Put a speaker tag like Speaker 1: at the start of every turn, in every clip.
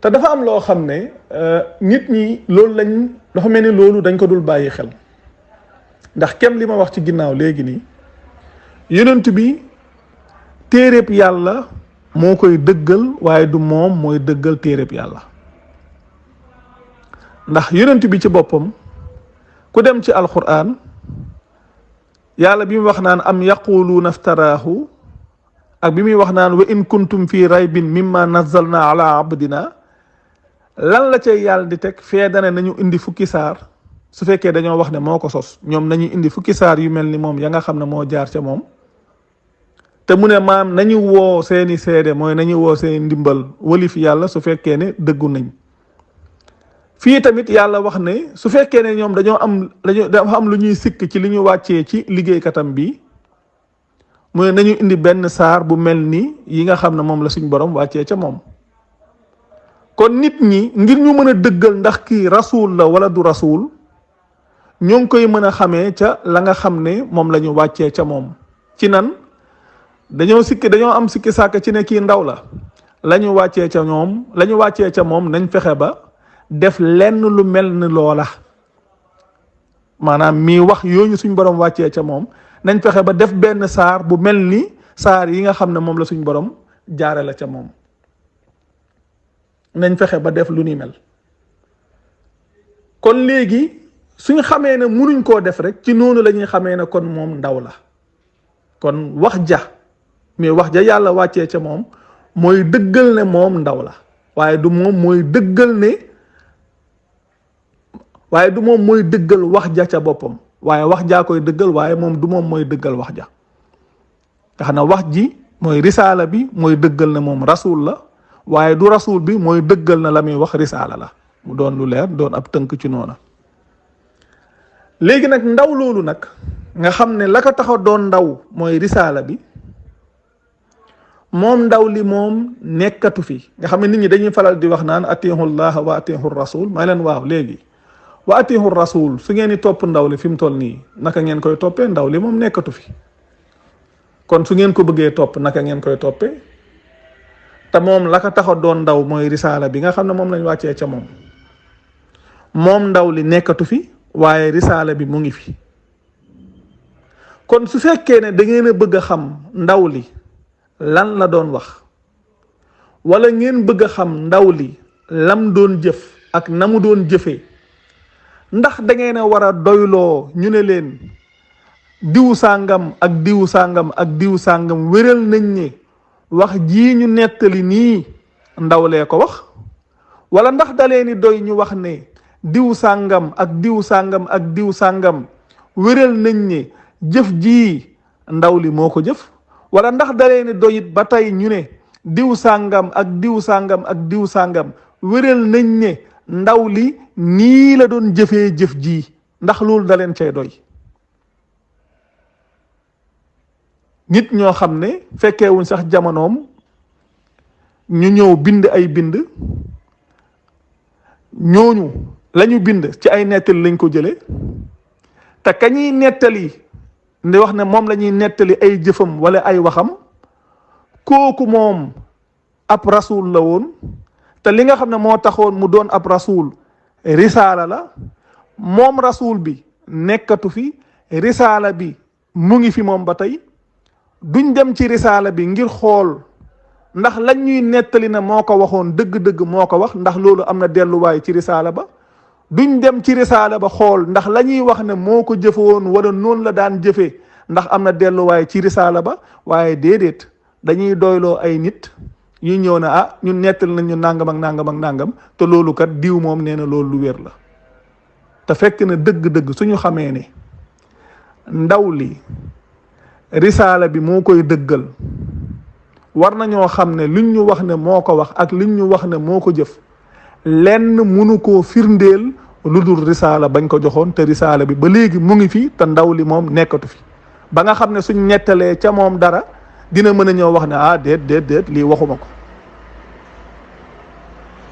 Speaker 1: te dafa am loo xam ne nit ñi loolu lañ dafa mel ni loolu dañ ko dul bàyyi xel ndax kem li ma wax ci ginnaaw léegi nii yonent bi téereb yàlla moo koy dëggal waaye du moom mooy dëggal téereb yàlla ndax yonent bi ci boppam ku dem ci alquran yàlla bi mu wax naan am yaquluuna iftaraahu ak bi muy wax naan wa in kuntum fi raybin mimma nazzalna ala abdina lan la cay yàlla di teg fee dane nañu indi fukki saar su fekkee dañoo wax ne moo ko sos ñoom nañu indi fukki saar yu mel ni moom ya nga xam ne moo jaar ca moom te mu ne maam nañu woo seeni seede mooy nañu woo seeni ndimbal walif yàlla su fekkee ne dëggu nañ fii tamit yàlla wax ne su fekkee ne ñoom dafa am lu ñuy sikk ci li ñu wàccee ci liggéeykatam bi mu ne nañu indi benn saar bu mel ni yi nga xam ne moom la suñ borom wàccee ca moom kon nit ñi ngir ñu mën a dëggal ndax kii rasul la wala du rasul ñoo ngi koy mën a xamee ca la nga xam ne moom la ñu wàccee ca moom ci nan dañoo am sikki sàkk ci ne kii ndaw la ñu wàccee ca ñoom la ñu wàccee ca moom nañ fexe ba def lenn lu mel ni loola maanaam mii wax yooyu suñ borom wàccee ca moom nañ fexe ba def benn saar bu mel ni saar yi nga xam ne moom la suñ borom jaare la ca moom nañ fexe ba def lu ni mel kon léegi suñ xamee ne munuñ koo def rek ci noonu la ñuy xamee ne kon moom ndaw la kon wax ja mais wax ja yàlla wàccee ca moom mooy dëggal ne moom ndaw la waaye du moom mooy dëggal wax ja ca boppam waaye wax jaa koy dëggal waaye moom du moom mooy dëggal wax ja nga xam ne wax ji mooy risaala bi mooy dëggal ne moom rasul la waaye du rasul bi mooy dëggal na la muy wax risaala la mu doon lu leer doon ab tënk ci noona léegi nag ndaw loolu nag nga xam ne la ko tax a doon ndaw mooy risaala bi moom ndaw li moom nekkatu fi nga xam ne nit ñi dañuy faral di wax naan atiihu llaha wa atiihu rasul may leen waaw léegi wa atiihu rasul su ngeen di topp ndaw li fi mu toll nii naka ngeen koy toppee ndaw li moom nekkatu fi kon su ngeen ko bëggee topp naka ngeen koy toppee te moom la ko tax a doon ndaw mooy risaala bi nga xam ne moom lañ wàccee ca moom ndaw li nekkatu fi waaye risaala bi mu ngi fi kon su fekkee ne da ngeen a bëgg a xam ndaw li lan la doon wax wala ngeen bëgg a xam ndaw li lam doon jëf ak na mu doon jëfee ndax da ngeen a war a doyloo ñu ne leen diw sàngam ak diw sàngam ak diw sàngam wéral nañ ne wax jii ñu nettali nii ndaw lee ko wax wala ndax da leen di doy ñu wax ne diw sàngam ak diw sàngam ak diw sàngam wéral nañ ne jëf jii ndaw li moo ko jëf wala ndax da leen di doy it ba tey ñu ne diw sàngam ak diw sàngam ak diw sàngam wéral nañ ne ndaw li nii la doon jëfee jëf jii ndax loolu da leen cay doy nit ñoo xam ne fekkeewuñ sax jamonoom ñu ñëw bind ay bind ñooñu lañu bind ci ay nettali lañ ko jële te kañuy nettali ndi wax ne moom la ñuy nettali ay jëfam wala ay waxam kooku moom ab rasul la woon te li nga xam ne moo taxoon mu doon ab rasul risaala la moom rasul bi nekkatu fi risaala bi mu ngi fi moom ba tey duñ dem ci risaala bi ngir xool ndax lañ ñuy nettali na moo ko waxoon dëgg-dëgg moo ko wax ndax loolu am na delluwaay ci risaala ba duñ dem ci risaala ba xool ndax la ñuy wax ne moo ko jëfoon wala noonu la daan jëfee ndax am na delluwaay ci risaala ba waaye déedéet dañuy doyloo ay nit ñu ñëw ne ñun nettali nañ ñu nàngam ak nàngam ak nàngam te loolu kat diw moom nee na loolu lu wér la te fekk na dëgg-dëgg suñu xamee ne ndaw li risaala bi moo koy dëggal war nañoo xam ne luñ ñu wax ne moo ko wax ak luñ ñu wax ne moo ko jëf lenn mënu koo firndeel lu dul risaala bañ ko joxoon te risaala bi ba léegi mu ngi fi te ndaw li moom nekkatu fi ba nga xam ne suñ nettalee ca moom dara dina mën a ñëw wax ne déet lii waxuma ko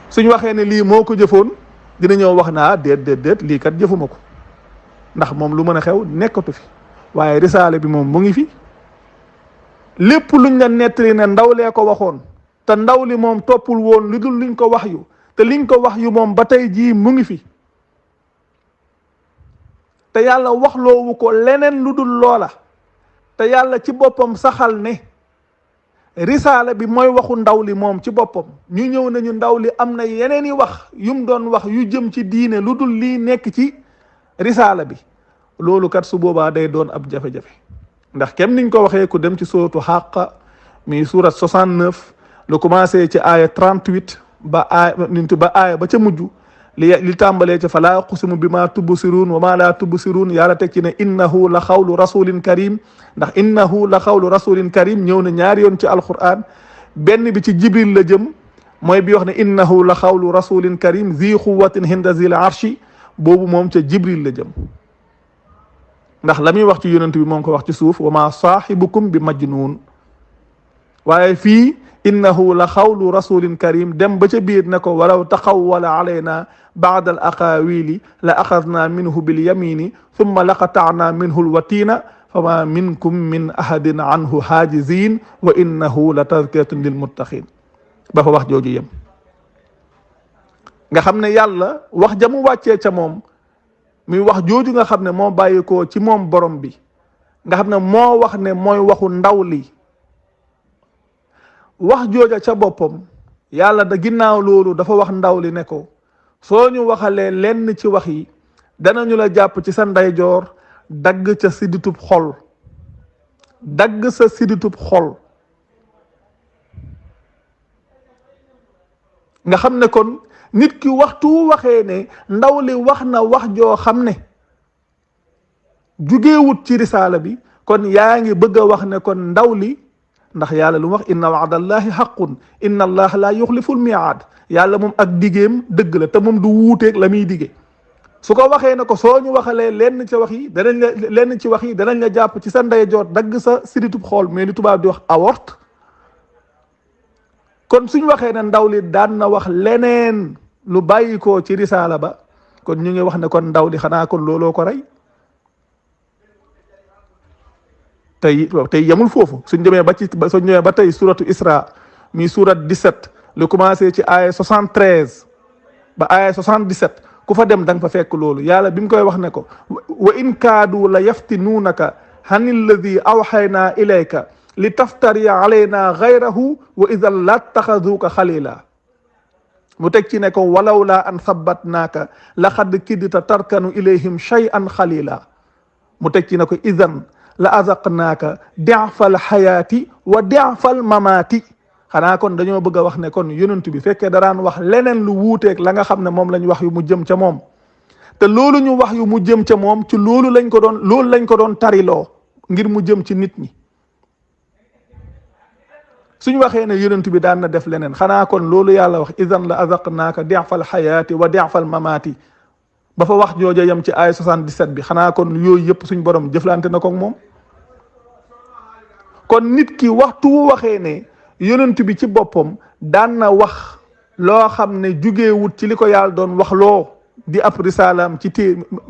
Speaker 1: suñ waxee ne lii moo ko jëfoon dina ñëw wax ne déet lii kat jëfuma ko ndax moom lu mën a xew nekkatu fi waaye risaale bi moom mu ngi fi lépp luñ la nettali ne ndaw lee ko waxoon te ndaw li moom toppul woon lu dul luñ ko wax yu te liñ ko wax yu moom ba tey jii mu ngi fi te yàlla waxloowu ko leneen lu dul loola te yàlla ci boppam saxal ne risaala bi mooy waxu ndaw li moom ci boppam ñu ñëw nañu ndaw li am na yeneen i wax yum doon wax yu jëm ci diine lu dul lii nekk ci risaala bi loolu kat su boobaa day doon ab jafe-jafe ndax kem niñ ko waxee ku dem ci suratu Haqqa mi surat 69 lu commencé ci aaya 38 ba aaya ba ca mujj li tàmbalee ci falaa uqsimu bi ma tubsiruun wa ma laa tubsiruun yàlla teg ci ne innahu la xawlu rasulin karim ndax innahu la xawlu rasulin karim ñëw na ñaari yoon ci alquran benn bi ci jibril la jëm mooy bi wax ne innahu la xawlu rasulin karim zi quwwatin hinda zil arshi boobu moom ca jibril la jëm ndax la muy wax ci yonent bi moom ko wax ci suuf wa ma saahibukum bi majnuun waaye fii innahu la xawlu rasulin karim dem ba ca biir ne ko walaw taxawwala alayna baada al aqawili la axadna minhu bil yamini thumma laqata'na minhu al watina fama minkum min ahadin anhu haajizin wa innahu la tazkiratun lil muttaqin ba fa wax jooju yem nga xam ne yàlla wax jamu wàccee ca moom muy wax jooju nga xam ne moo bàyyikoo ci moom borom bi nga xam ne moo wax ne mooy waxu ndaw li wax jooja ca boppam yàlla da ginnaaw loolu dafa wax ndaw li ne ko soo ñu waxalee lenn ci wax yi danañu la jàpp ci sa ndeyjoor dagg ca siditub xol dagg sa siditub xol nga xam ne kon nit ki waxtu waxee ne ndaw li wax na wax joo xam ne jugeewut ci risaala bi kon yaa ngi bëgg a wax ne kon ndaw li ndax yàlla lu mu wax inna wa'dallahi haqqun inna allaha la yuxlifu l-mi'aad yàlla moom ak digeem dëgg la te moom du wuuteeg la muy dige su ko waxee ne ko soo ñu waxalee lenn ci wax yi danañ la jàpp ci sa ndeyjoor dagg sa siditub xool mais li tubaab di wax aorte kon suñ waxee ne ndaw li daan na wax leneen lu bàyyi ko ci risaala ba kon ñu ngi wax ne kon ndaw li xanaa kon looloo ko rey tey yemul foofu suñ demee ba tey suratu Isra mi surat 17 lu commencé ci aaya 73 ba aaya 77 ku fa dem da nga fa fekk loolu yàlla bi mu koy wax ne ko wa in kaadu la yaftinuunaka an alladi awxaynaa ilayka li taftariya alayna gayrahu wa idan la taxaduuka xalila mu teg ci ne ko walaw laa an sabbatnaaka laqad kidta tarkanu ilayhim shay'an xalila mu teg ci ne ko idan la azaqnaaka di'fal xayaati wa di'fal mamaati xanaa kon dañoo bëgg a wax ne kon yonent bi fekkee daraan wax leneen lu wuuteeg la nga xam ne moom lañ wax yu mu jëm ca moom te loolu ñu wax yu mu jëm ca moom ci loolu lañ ko doon tariloo ngir mu jëm ci nit ñi suñ waxee ne yonent bi daan na def leneen xanaa kon loolu yàlla wax idan la azaqnaaka di'fal xayaati wa di'fal mamaati ba fa wax jooja yem ci ay 77 bi xanaa kon yooyu yëpp suñ borom jëflante na ko ak moom kon nit ki waxtu wu waxee ne yonent bi ci boppam daan na wax loo xam ne jugeewut ci li ko yàlla doon wax loo di ab risalaam ci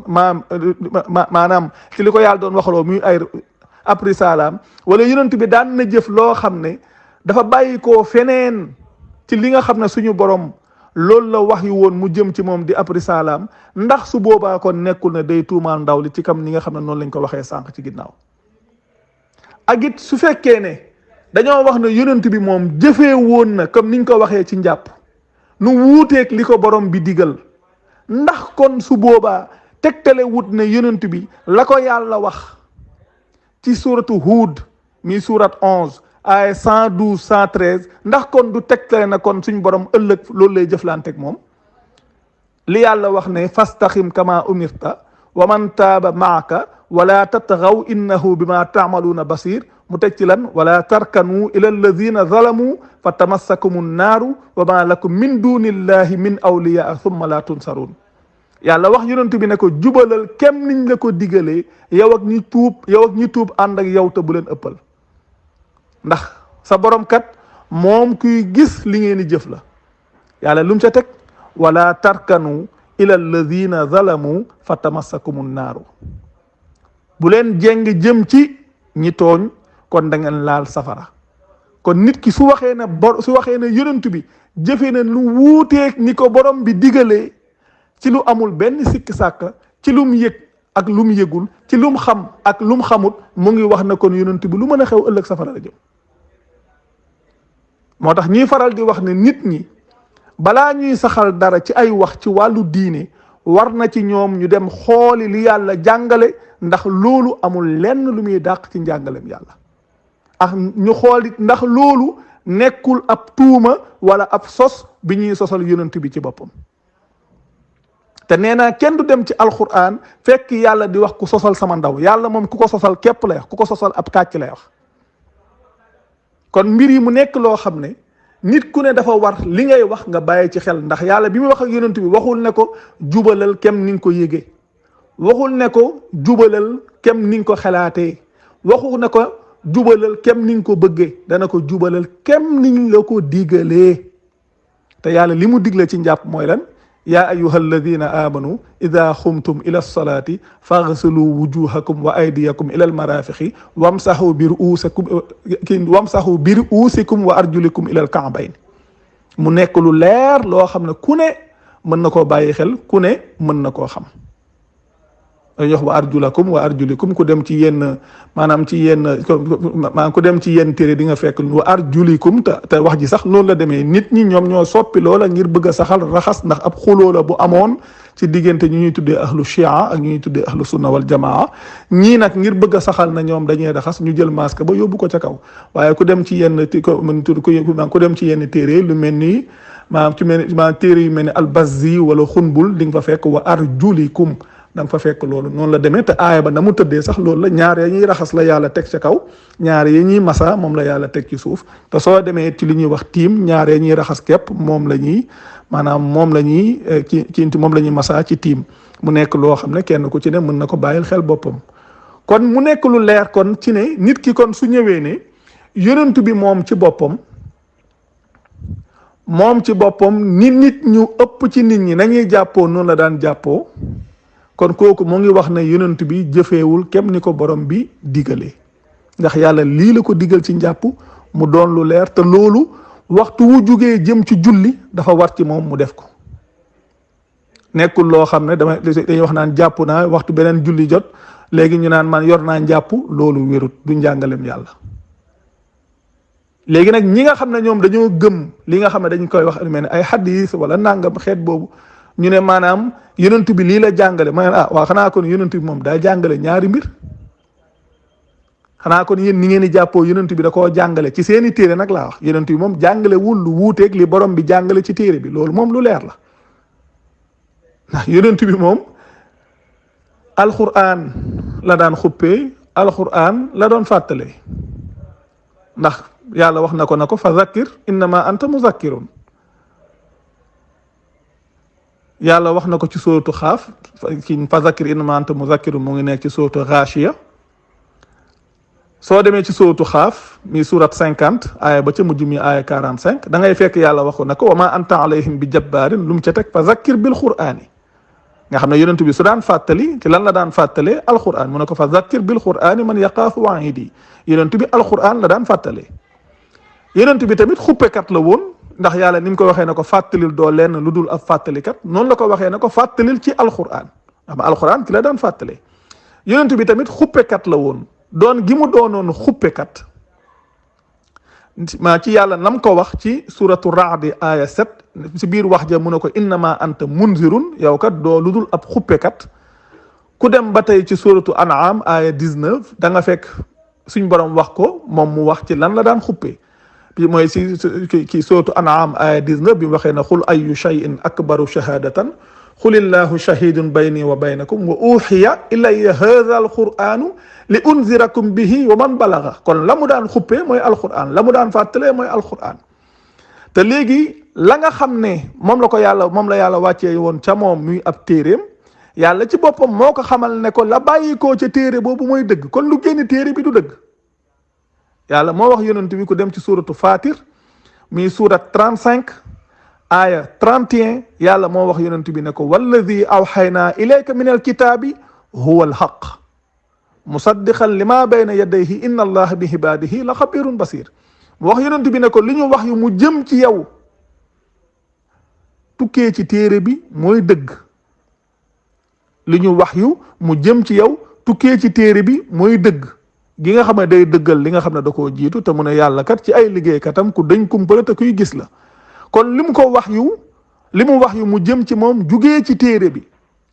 Speaker 1: maanaam ci li ko yàlla doon waxloo muy ay ab risalaam wala yonent bi daan na jëf loo xam ne dafa bàyyi koo feneen ci li nga xam ne suñu borom loolu la wax yu woon mu jëm ci moom di ab risalaam ndax su boobaa kon nekkul ne day tuumaal ndaw li ci kam ni nga xam ne noonu lañ ko waxee sànq ci ginnaaw ak it su fekkee ne dañoo wax ne yonent bi moom jëfee woon na comme niñ ko waxee ci njàpp nu wuuteeg li ko borom bi digal ndax kon su boobaa tegtale wut ne yonent bi la ko yàlla wax ci suratu Huud mi surat 11 ay 112 113 ndax kon du tegtale na kon suñ borom ëllëg loolu lay jëflanteeg moom li yàlla wax ne fastaxim kama umirta wa man taaba maaka wala tatgaw innahu bima taamaluuna basir mu teg ci lan wala tarkanu ila alladina zalamu fa tamassakumu nnaaru wa ma lakum min dunillahi min awliyaa thumma la tunsaruun yàlla wax yonent bi ne ko jubalal kem niñ la ko digalee yow ak ñi tuub ànd ak yow te bu leen ëppal ndax sa borom kat moom kuy gis li ngeen di jëf la yàlla lu mu ca teg wala tarkanu ila alladina zalamu fa tamassakumu nnaaru bu leen jeng jëm ci ñi tooñ kon da ngeen laal safara kon nit ki su waxee ne su waxee ne yonent bi jëfe na lu wuuteeg ni ko borom bi digalee ci lu amul benn sikk sàkk ci lu mu yëg ak lu mu yëgul ci lu mu xam ak lu mu xamut mu ngi wax na kon yonent bi lu mën a xew ëllëg safara la jëm. moo tax ñuy faral di wax ne nit ñi balaa ñuy saxal dara ci ay wax ci wàllu diine war na ci ñoom ñu dem xooli li yàlla jàngale ndax loolu amul lenn lu muy dàq ci njàngalem yàlla ak ñu xooli ndax loolu nekkul ab tuuma wala ab sos bi ñuy sosal yonent bi ci boppam. te nee naa kenn du dem ci alquran fekk yàlla di wax ku sosal sama ndaw yàlla moom ku ko sosal képp lay wax ku ko sosal ab kàcc lay wax. kon mbir yi mu nekk loo xam ne nit ku ne dafa war li ngay wax nga bàyyi ci xel ndax yàlla bi muy wax ak yonent bi waxul ne ko jubalal kem ni nga ko yëgee waxul ne ko jubalal kem ni nga ko xalaatee waxul ne ko jubalal kem ni nga ko bëggee dana ko jubalal kem niñ la ko digalee te yàlla li mu digle ci njàpp mooy lan yaa ayuha alladina amanu ida xumtum ila lsolati faghsilu wujuhakum wa aydiyakum ila almarafiqi wamsahu bi ruusikum wa arjulikum ila alkaabayn mu nekk lu leer loo xam ne ku ne mën na koo bàyyi xel ku ne mën na koo xam dañuy wax wa arjulakum wa arjulikum ku dem ci yenn maanaam ci yenn maanaam ku dem ci yenn téere di nga fekk wa arjulikum te wax ji sax loolu la demee nit ñi ñoom ñoo soppi loola ngir bëgg a saxal raxas ndax ab xuloo la bu amoon ci diggante ñu ñuy tuddee ahlu shia ak ñu ñuy tuddee ahlu sunna wal jamaa ñii nag ngir bëgg a saxal na ñoom dañuy raxas ñu jël masque ba yóbbu ko ca kaw waaye ku dem ci yenn ku dem ci yenn téere lu mel ni maanaam ci mel maanaam téere yu mel ni albazzi wala xunbul di nga fa fekk wa arjulikum da nga fa fekk loolu noonu la demee te aaya ba na mu tëddee sax loolu la ñaar ya ñuy raxas la yàlla teg ca kaw ñaar ya ñuy masa moom la yàlla teg ci suuf te soo demee ci li ñuy wax tiim ñaar ya ñuy raxas képp moom la ñuy maanaam moom la ñuy moom la ñuy masa ci tiim mu nekk loo xam ne kenn ku ci ne mën na ko bàyyil xel boppam. kon mu nekk lu leer kon ci ne nit ki kon su ñëwee ne yonent bi moom ci boppam nit ñu ëpp ci nit ñi nañuy jàppoo noonu la daan jàppoo. kon kooku mu ngi wax ne yonent bi jëfeewul kem ni ko borom bi digalee ndax yàlla lii la ko digal ci njàpp mu doon lu leer te loolu waxtu wu jugee jëm ci julli dafa war ci moom mu def ko nekkul loo xam ne dañuy wax naan jàpp naa waxtu beneen julli jot léegi ñu naan man yor naa njàpp loolu wérut du njàngalem yàlla. léegi nag ñi nga xam ne ñoom dañoo gëm li nga xam ne dañ koy wax lu mel ne ay hadis wala nangam xeet boobu ñu ne maanaam yonent bi lii la jàngale ma ne waaw xanaa kon yonent bi moom daa jàngale ñaari mbir xanaa kon yéen ni ngeen di jàppoo yonent bi da koo jàngale ci seeni téere nag laa wax yonent bi moom jàngale wul lu wuuteeg li borom bi jàngale ci téere bi loolu moom lu leer la ndax yonent bi moom alquran la daan xuppee alquran la doon fàttalee ndax yàlla wax na ko fa zakkir innama anta muzakkirun yàlla wax na ko ci sóotu xaaf fa zakkir innama anta muzakkirun mu ngi nekk ci sóotu Gaashiya soo demee ci sóotu xaaf mi surat 50 aaya ba ca mujj mi aaya 45 da ngay fekk yàlla wax ko ne ko wa ma anta alayhim bi jabbaarin lu mu ca teg fa zakkir bil qur'aani nga xam ne yonent bi su daan fàttali ci lan la daan fàttalee alquran mu ne ko fa zakkir bil qur'aani man yaqaafu wa'iidi yonent bi alquran la daan fàttalee yonent bi tamit xuppekat la woon ndax yàlla ni mu ko waxee ne ko fàttalil doo lenn lu dul ab fàttalikat noonu la ko waxee ne ko fàttalil ci alquran xam alquran ci la daan fàttalee yonent bi tamit xuppekat la woon doon gi mu doonoon xuppekat maa ci yàlla nam ko wax ci suratu Ra'd aya 7 ci biir wax ja mu ne ko innama anta munzirun yow kat doo lu dul ab xuppekat ku dem ba tey ci suratu An'am aya 19 da nga fekk suñ borom wax ko moom mu wax ci lan la daan xuppee bi mooy ci suratu An'am aya 19 bi mu waxee ne xul ayu shay'in akbaru shahadatan xulillahu shahidun bayni wa baynakum wa uxiya ilayya hadha alquranu li unzirakum bihi wa man balaga kon la mu daan xuppee mooy alquran la mu daan fàttalee mooy alquran te léegi la nga xam ne moom la yàlla wàccee woon ca moom muy ab téeréem yàlla ci boppam moo ko xamal ne ko la bàyyi koo ca téere boobu mooy dëgg kon lu génn téere bi du dëgg yàlla moo wax yonent bi ku dem ci suratu Fatir muy surat 35 aya 31 yàlla moo wax yonent bi ne ko walladi awxaynaa ilayka min alkitaabi huwa alxaq musaddiqan lima bayna yadayhi inna allaha bi ibaadihi la xabirun basir mu wax yonent bi ne ko li ñu wax yu mu jëm ci yow tukkee ci téere bi mooy dëgg. li ñu wax yu mu jëm ci yow tukkee ci téere bi mooy dëgg gi nga xam ne day dëggal li nga xam ne da koo jiitu te mu ne yàlla kat ci ay liggéeykatam ku dañ kumpale te kuy gis la. kon li mu ko wax yu li mu wax yu mu jëm ci moom jugee ci téere bi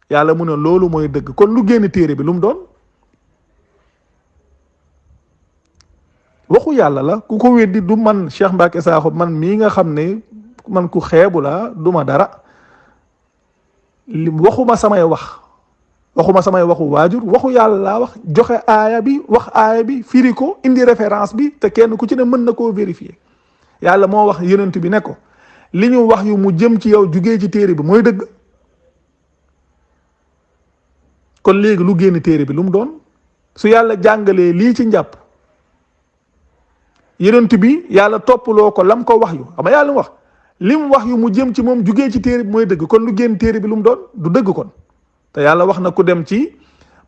Speaker 1: yàlla mu ne loolu mooy dëgg. kon lu génn téere bi lu mu doon waxu yàlla la. ku ko weddi du man Cheikh Mbacke Sakho man mii nga xam ne man ku xeebu la du ma dara li waxuma samay waxu waajur waxu yàlla laa wax joxe aaya bi wax aaya bi firi ko indi référence bi te kenn ku ci ne mën na koo vérifier. yàlla moo wax yonent bi ne ko li ñu wax yu mu jëm ci yow jugee ci téere bi mooy dëgg. kon léegi lu génn téere bi lu mu doon su yàlla jàngalee lii ci njàpp yonent bi yàlla toppaloo ko lam ko wax yu xam nga yàlla wax li mu wax yu mu jëm ci moom jugee ci téere bi mooy dëgg. kon lu génn téere bi lu mu doon du dëgg kon. te yàlla wax na ku dem ci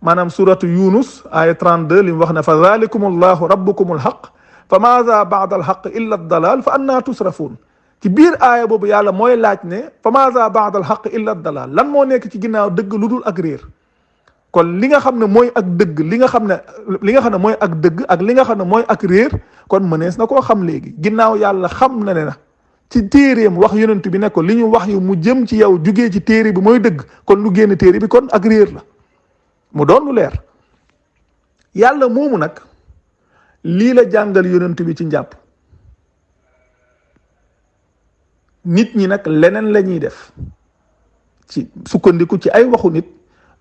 Speaker 1: maanaam suratu Yunus aya 32 li mu wax ne fa zalikum allahu rabbukum alhaq fa maza ba'da alhaq illa ad-dalal fa anna tusrafun. ci biir aaya boobu yàlla mooy laaj ne fa maza ba'da alhaq illa ad-dalal lan moo nekk ci ginnaaw dëgg lu dul ak réer. kon li nga xam ne mooy ak dëgg li nga xam ne mooy ak dëgg ak li nga xam ne mooy ak réer kon mënees na koo xam léegi ginnaaw yàlla xam na ne na ci téereem wax yonent bi ne ko li ñu wax yu mu jëm ci yow jugee ci téere bi mooy dëgg. kon lu génn téere bi kon ak réer la mu doon lu leer. yàlla moomu nag lii la jàngal yonent bi ci njàpp. nit ñi nag leneen la ñuy def ci sukkandiku ci ay waxu nit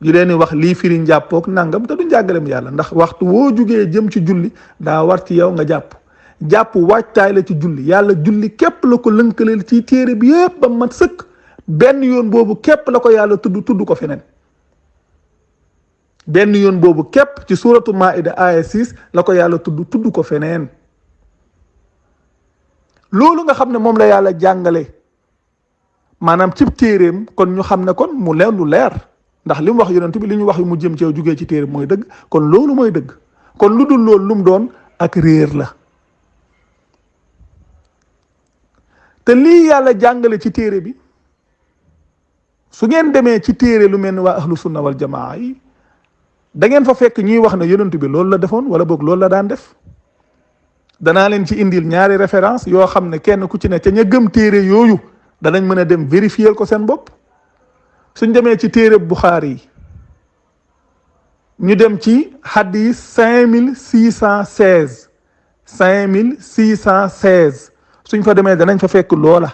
Speaker 1: yu leen di wax lii firi njàppook nangam te du njàngalem yàlla. ndax waxtu woo jugee jëm ci julli daa war ci yow nga jàpp. jàpp waajtaay la ci julli. yàlla julli képp la ko lënkaleel ci téere bi yépp ba mat sëkk. benn yoon boobu képp la ko yàlla tudd ko feneen. benn yoon boobu képp ci suratu Maida aya 6 la ko yàlla tudd ko feneen. loolu nga xam ne moom la yàlla jàngale maanaam cib téereem kon ñu xam ne kon mu leen lu leer ndax li mu wax yonent bi li ñu wax yu mu jëm ci yow jugee ci téere mooy dëgg. kon loolu mooy dëgg. kon lu dul loolu lu mu doon ak réer la. te lii yàlla jàngale ci téere bi su ngeen demee ci téere lu mel ni waa ahlu sunna wal jamaa yi da ngeen fa fekk ñuy wax ne yonent bi loolu la defoon wala boog loolu la daan def. danaa leen ci indil ñaari référence yoo xam ne kenn ku ci ne ca ña gëm téere yooyu danañ mën a dem vérifier ko seen bopp. suñ demee ci téere Buxaari yi ñu dem ci hadis 5616 5616 suñ fa demee danañ fa fekk loola.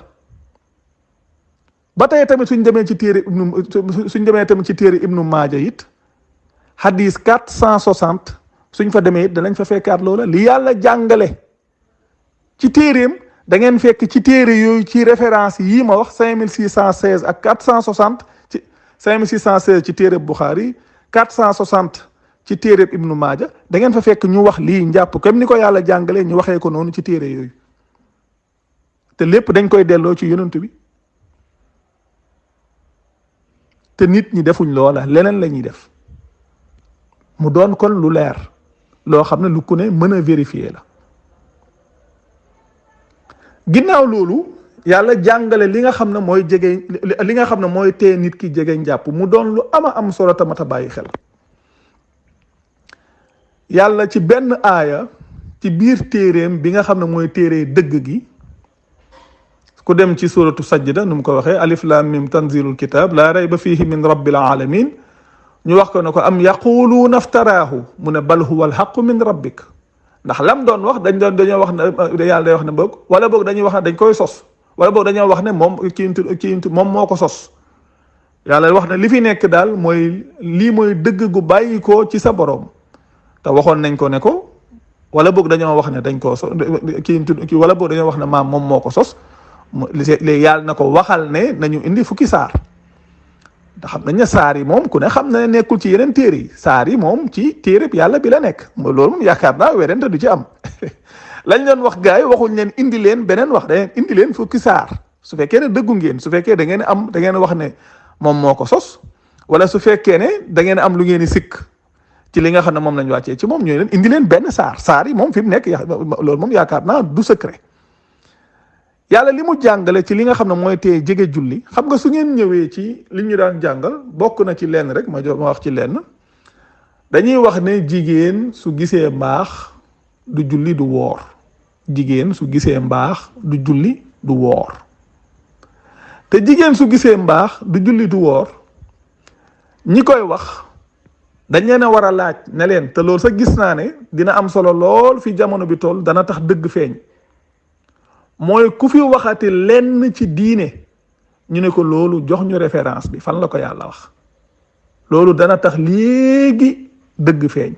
Speaker 1: ba tey tamit suñ demee tamit ci téere Ibnu Maaja it hadis 460 suñ fa demee it danañ fa fekkaat loola. li yàlla jàngale ci téereem da ngeen fekk ci téere yooyu ci référence yii ma wax 5616 ak 460 ci 5616 ci téere Buxaari 460 ci téere Ibnu Maaja da ngeen fa fekk ñu wax lii njàpp comme ni ko yàlla jàngalee ñu waxee ko noonu ci téere yooyu. te lépp dañ koy delloo ci yonent bi. te nit ñi defuñ loola leneen la ñuy def mu doon kon lu leer loo xam ne lu ku ne mën a vérifier la. ginnaaw loolu yàlla jàngale li nga xam ne mooy jege li nga xam ne mooy tee nit ki jege njàpp mu doon lu am solo tamit a bàyyi xel. yàlla ci benn aaya ci biir téereem bi nga xam ne mooy téere dëgg gi ku dem ci suratu sajda nu mu ko waxee alif lam mim tanzilul kitab la rayba fihi min rabbil alamin ñu wax ko ne ko am yaquluuna aftaraahu mu ne bal huwa alxaqu min rabbik. ndax lam doon wax dañoo wax ne yàlla day wax ne boog wala boog dañuy wax ne dañ koy sos wala boog dañoo wax ne moom kii moom moo ko sos. yàlla wax ne li fi nekk daal mooy lii mooy dëgg gu bàyyi ko ci sa borom te waxoon nañ ko ne ko wala boog dañoo wax ne dañ koo sos kii wala boog dañoo wax ne maam moom moo ko sos. léegi yàlla na ko waxal ne nañu indi fukki saar ndax xam nañ ne saar yi moom ku ne xam na nekkul ci yeneen téere yi saar yi moom ci téere bi yàlla bi la nekk loolu moom yaakaar naa werante du ci am lañ leen wax gars yi waxuñ leen indi leen beneen wax da indi leen fukki saar su fekkee ne dëggu ngeen su fekkee da ngeen wax ne moom moo ko sos wala su fekkee ne da ngeen am lu ngeen di sikk ci li nga xam ne moom lañ wàccee ci moom ñooy leen indi leen benn saar yi moom fi mu nekk loolu moom yaakaar naa du secret. yàlla li mu jàngale ci li nga xam ne mooy tee jege julli xam nga su ngeen ñëwee ci li ñu daan jàngal bokk na ci lenn rek ma wax ci lenn dañuy wax ne jigéen su gisee mbaax du julli du woor jigéen su gisee mbaax du julli du woor te jigéen su gisee mbaax du julli du woor ñi koy wax dañ leen a war a laaj ne leen te loolu sax gis naa ne dina am solo lool fi jamono bi toll dana tax dëgg feeñ mooy ku fi waxati lenn ci diine ñu ne ko loolu jox ñu référence bi fan la ko yàlla wax loolu dana tax léegi dëgg feeñ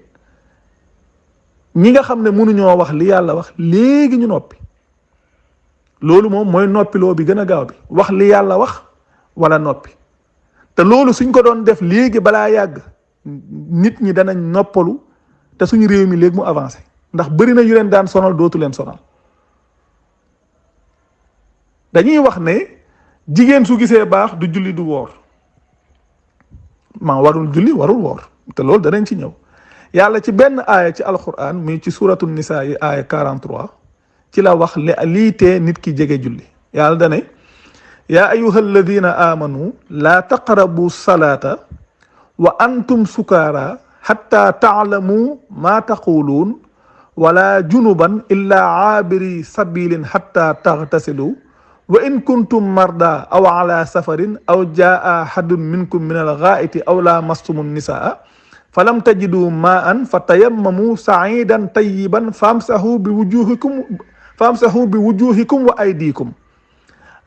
Speaker 1: ñi nga xam ne mënuñoo wax li yàlla wax léegi ñu noppi loolu moom mooy noppiloo bi gën a gaaw bi wax li yàlla wax wala noppi te loolu suñ ko doon def léegi balaa yàgg nit ñi danañ noppalu te suñu réew mi léegi mu avancé ndax bari na yu leen daan sonal dootu leen sonal dañuy wax ne jigéen su gisee baax du julli du woor warul julli warul woor te loolu danañ ci ñëw yàlla ci benn aaya ci alquran muy ci suratu nisaa yi aaya 43 ci la wax lii tee nit ki jege julli yàlla dane yaa ayuha alladina amanu laa taqrabu salata wa antum sukaara hatta taalamu ma taquluun wala junuban illa aabiri sabilin hatta tagtasilu wa in kuntum marda aw ala safarin aw jaa ahadun minkum min alghaa'iti aw lamastum nisaa falam tajidu ma'an fatayammamu sa'idan tayyiban famsahu bi wujuhikum wa aydikum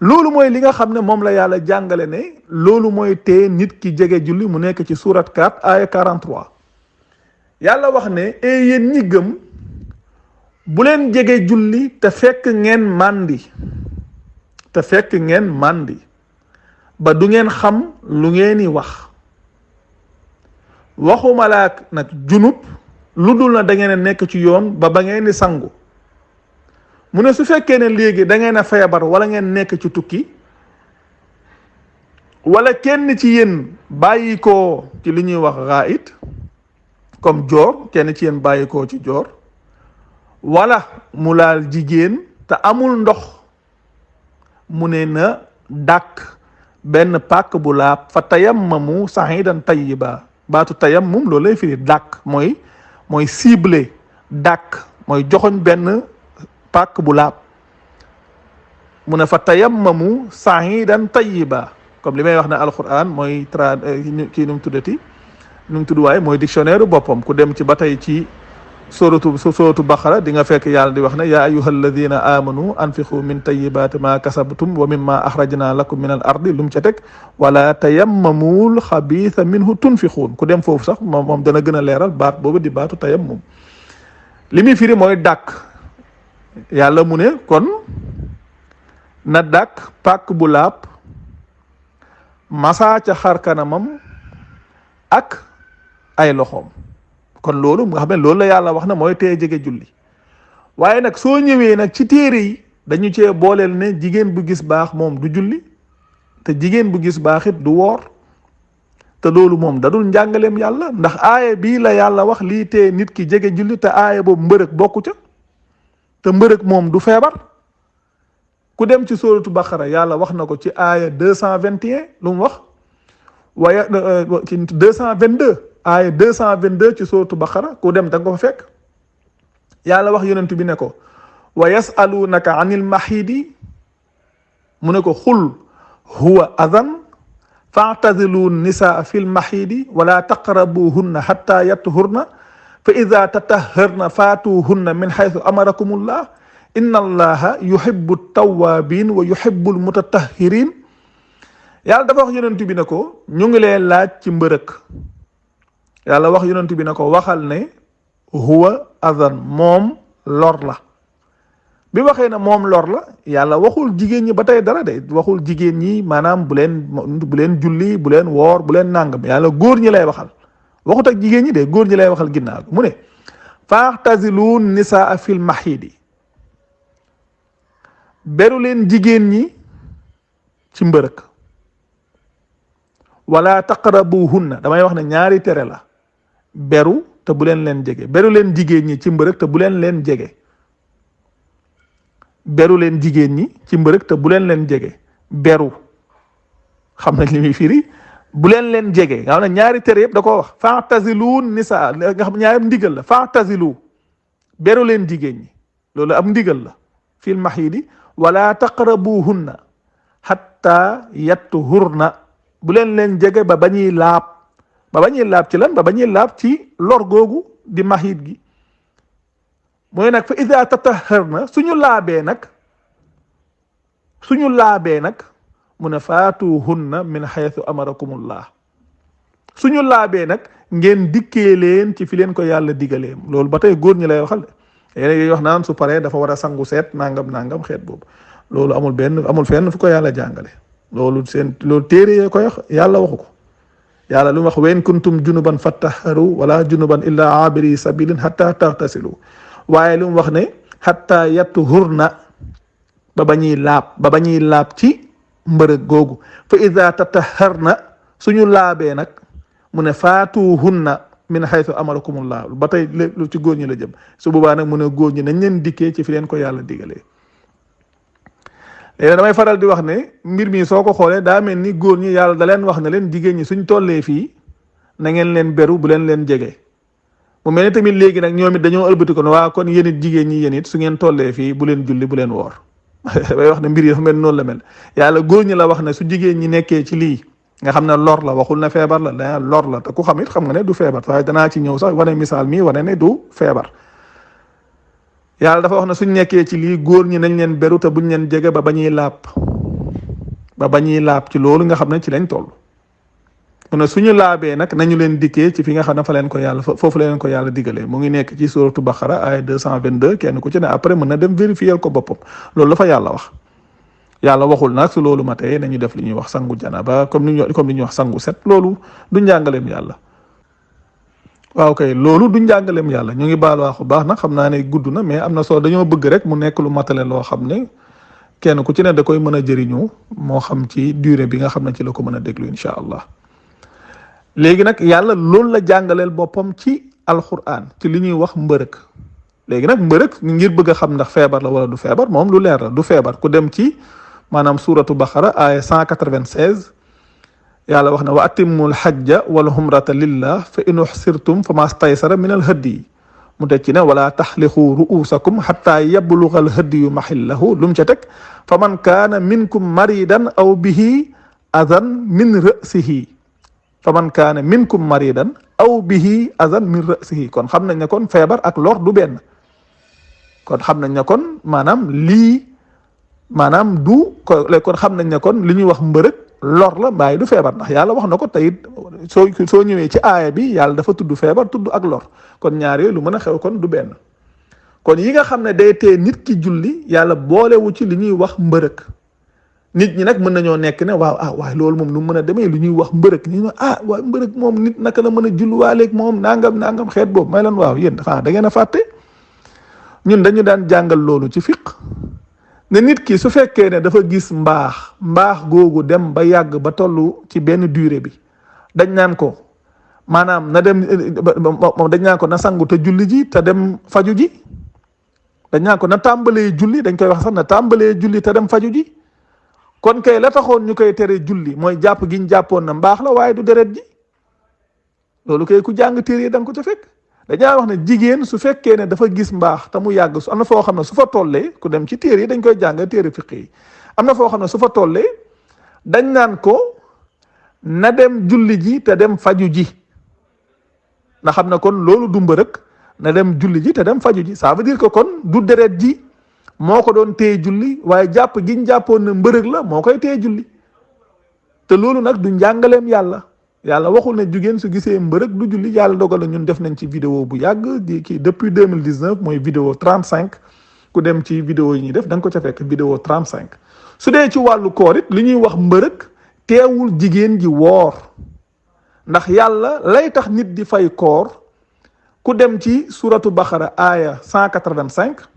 Speaker 1: loolu mooy li nga xam ne moom la yàlla jàngale ne loolu mooy tee nit ki jege julli mu nekk ci surat 4 aya 43 yàlla wax ne yéen ñi gëm bu leen jege julli te fekk ngeen màndi ba du ngeen xam lu ngeeni wax waxumalaak nag junub lu dul na da ngeen a nekk ci yoon ba ngeen di sangu mu ne su fekkee ne léegi da ngeen a feebar wala ngeen nekk ci tukki wala kenn ci yéen bàyyi ko ci li ñuy wax raait comme joor kenn ci yéen bàyyi ko ci joor wala mu laal jigéen te amul ndox mu ne na dàkk benn pàkk bu laab fa tayammamu sa'idan tayyiba baatu tayammum loolu lay firi dàkk mooy ciblé dàkk mooy joxoñ benn pàkk bu laab mu ne fa tayammamu sa'idan tayyiba comme li may wax ne alquran mooy kii nu mu tuddati nu mu tudd waaye mooy dictionnaire boppam ku dem ci ba tey ci suratu baqara di nga fekk yàlla di wax ne yaa ayyuha alladina amanu anfiqu min tayyibati ma kasabtum wa mimma akhrajna lakum min al ardi lu mu ca teg wala tayammamul xabiitha minhu tunfiquun ku dem foofu sax moom dana gën a leeral baat boobu di baatu tayammum li muy firi mooy dàkk yàlla mu ne kon na dàkk pàkk bu laab masaa ca xar kanamam ak ay loxoom kon loolu nga xam ne loolu la yàlla wax na mooy tee jege julli waaye nag soo ñëwee nag ci téere yi dañu cee booleel ne jigéen bu gis baax moom du julli te jigéen bu gis baax it du woor te loolu moom dadul njàngaleem yàlla ndax aaya bii la yàlla wax lii tee nit ki jege julli te aaya boobu mbërëg bokku ca te mbërëg moom du feebar ku dem ci suratu baqara yàlla wax na ko ci aaya 221 lu mu wax waaye ci 222 aaya 222 ci suratu baqara ku dem da nga ko fa fekk yàlla wax yonent bi ne ko wa yasalunaka anil mahidi mu ne ko xul huwa adan fa'tazilu nisaa fil mahidi wala taqrabuhunna hatta yatuhurna fa ida tatahharna faatuhunna min haythu amarakumullah inna allaha yuhibbu tawabin wa yuhibbu almutatahhirin yàlla dafa wax yonent bi ne ko ñu ngi leen laaj ci mbërëk yàlla wax yonent bi ne ko waxal ne huwa adan moom lor la bi waxee ne moom lor la yàlla waxul jigéen ñi ba tey dara de waxul jigéen ñi maanaam bu leen julli bu leen woor bu leen nàngam yàlla góor ñi lay waxal waxut ak jigéen ñi de góor ñi lay waxal ginnaaw mu ne fa'tazilu nisaa fil mahidi beru leen jigéen ñi ci mbërëk wala taqrabuhunna damay wax ne ñaari tere la beru te bu leen jege beru leen jigéen ñi ci mbërëg te bu leen jege beru leen jigéen ñi ci mbërëg te bu leen jege beru xam nañ li muy firi bu leen jege nga xam ne ñaari tere yëpp da koo wax fa'tazilu nisa nga xam ñaari ndigal la fa'tazilu beru leen jigéen ñi loolu ab ndigal la fil mahidi wala taqrabuhunna hatta yattuhurna bu leen jege ba bañuy laab ci lan ba bañuy laab ci lor googu di mahid gi mooy nag fa ida tataharna suñu laabee nag mu ne faatuhunna min haythu amarakumullah suñu laabee nag ngeen dikkee leen ci fi leen ko yàlla digalee loolu ba tey góor ñi lay waxal yéen wax naan su paree dafa war a sangu seet nangam xeet boobu loolu amul fenn fu ko yàlla jàngale loolu téere yee koy wax yàlla waxu ko yàlla lu mu wax wen kuntum junuban fattaharu wala junuban illa abiri sabilin hatta tagtasilu waaye lu mu wax ne hatta yattuhurna ba bañuy laab ci mbërëg googu fa ida tataharna suñu laabee nag mu ne faatuhunna min haythu amarakumullah ba tey lu ci góor ñi la jëm su boobaa nag mu ne góor ñi nañ leen dikkee ci fi leen ko yàlla digalee léegi damay faral di wax ne mbir mi soo ko xoolee daa mel ni góor ñi yàlla da leen wax ne leen jigéen ñi suñ tollee fii na ngeen leen beru bu leen jege mu mel ni tamit léegi nag ñoom it dañoo ëlbati ko ne waa kon yéen it jigéen ñi yéen it su ngeen tollee fii bu leen julli bu leen woor bay wax ne mbir yi dafa mel noonu la mel yàlla góor ñi la wax ne su jigéen ñi nekkee ci lii nga xam ne lor la waxul na feebar la da lor la te ku xam it xam nga ne du feebar waaye danaa ci ñëw sax wane misaal mii wane ne du feebar yàlla dafa wax ne suñ nekkee ci lii góor ñi nañ leen beru te buñ leen jege ba bañuy laab ci loolu nga xam ne ci lañ toll mu ne suñu laabee nag nañu leen dikkee ci fi nga xam ne fa leen ko yàlla foofu la leen ko yàlla digalee mu ngi nekk ci suratu Baqara ay 222 kenn ku ci ne après mën na dem vérifier ko boppam loolu la fa yàlla wax yàlla waxul nag su loolu matee nañu def li ñuy wax sangu janaba comme ni ñuy wax sangu set loolu du njàngaleem yàlla waaw kay loolu du njàngaleem yàlla ñu ngi baal waaxu baax nag xam naa ne gudd na mais am na solo dañoo bëgg rek mu nekk lu matale loo xam ne kenn ku ci ne da koy mën a jëriñu moo xam ci durée bi nga xam ne ci la ko mën a déglu incha allah léegi nag yàlla loolu la jàngaleel boppam ci alquran ci li ñuy wax mbërëk léegi nag mbërëk ngir bëgg a xam ndax feebar la wala du feebar moom lu leer la du feebar ku dem ci maanaam suratu Baqara ay 196 yàlla wax na wa atimmul hajja wal umrata lillah fa in uhsirtum fa ma staysara min al hadyi mu teg ci ne wala taxlixu ru'usakum xatta yabluga al hadyu maxillahu lu mu ca teg fa man kaana minkum maridan aw bihi adan min ra'sihi fa man kaana minkum maridan aw bihi adan min ra'sihi kon xam nañ ne kon feebar ak lor du benn kon xam nañ ne kon maanaam lii maanaam du kon xam nañ ne kon li ñuy wax mbërëg lor la mbaay du feebar ndax yàlla wax na ko teyit soo ñëwee ci aaya bi yàlla dafa tudd feebar tudd ak lor kon ñaar yooyu lu mën a xew kon du benn kon yi nga xam ne day tee nit ki julli yàlla boolewu ci li ñuy wax mbërëg nit ñi nag mën nañoo nekk ne waaye loolu moom lu mën a demee lu ñuy wax mbërëg ñu ne waaye mbërëg moom nit naka la mën a julliwaaleeg moom nangam xeet boobu may lan waaw yéen dafa da ngeen a fàtte ñun dañu daan jàngal loolu ci fiq ne nit ki su fekkee ne dafa gis mbaax googu dem ba yàgg ba toll ci benn durée bi dañ naan ko maanaam na dem moom dañ naan ko na sangu te julli ji te dem faju ji dañ naan ko na tàmbalee julli dañ koy wax sax na tàmbalee julli te dem faju ji kon kay la taxoon ñu koy tere julli mooy jàpp gi ñu jàppoon na mbaax la waaye du deret ji loolu kay ku jàng téere yi da nga ko ca fekk dañaa wax ne jigéen su fekkee ne dafa gis mbaax te mu yàgg su am na foo xam ne su fa tollee ku dem ci téere yi dañ koy jàng téere fiq yi am na foo xam ne su fa tollee dañ naan ko na dem julli ji te dem faju ji na xam ne kon loolu du mbërëk na dem julli ji te dem faju ji ça veut dire que kon du deret ji moo ko doon téye julli waaye jàpp giñ jàppoon ne mbërëg la moo koy téye julli te loolu nag du njàngaleem yàlla waxul ne jigéen su gisee mbërëg du julli yàlla dogal na ñun def nañ ci vidéo bu yàgg di kii depuis 2019 mooy vidéo 35 ku dem ci vidéo yi ñuy def da nga ko ca fekk vidéo 35 su dee ci wàllu koor it li ñuy wax mbërëg teewul jigéen ji woor ndax yàlla lay tax nit di fay koor ku dem ci suratu Baqara aaya 185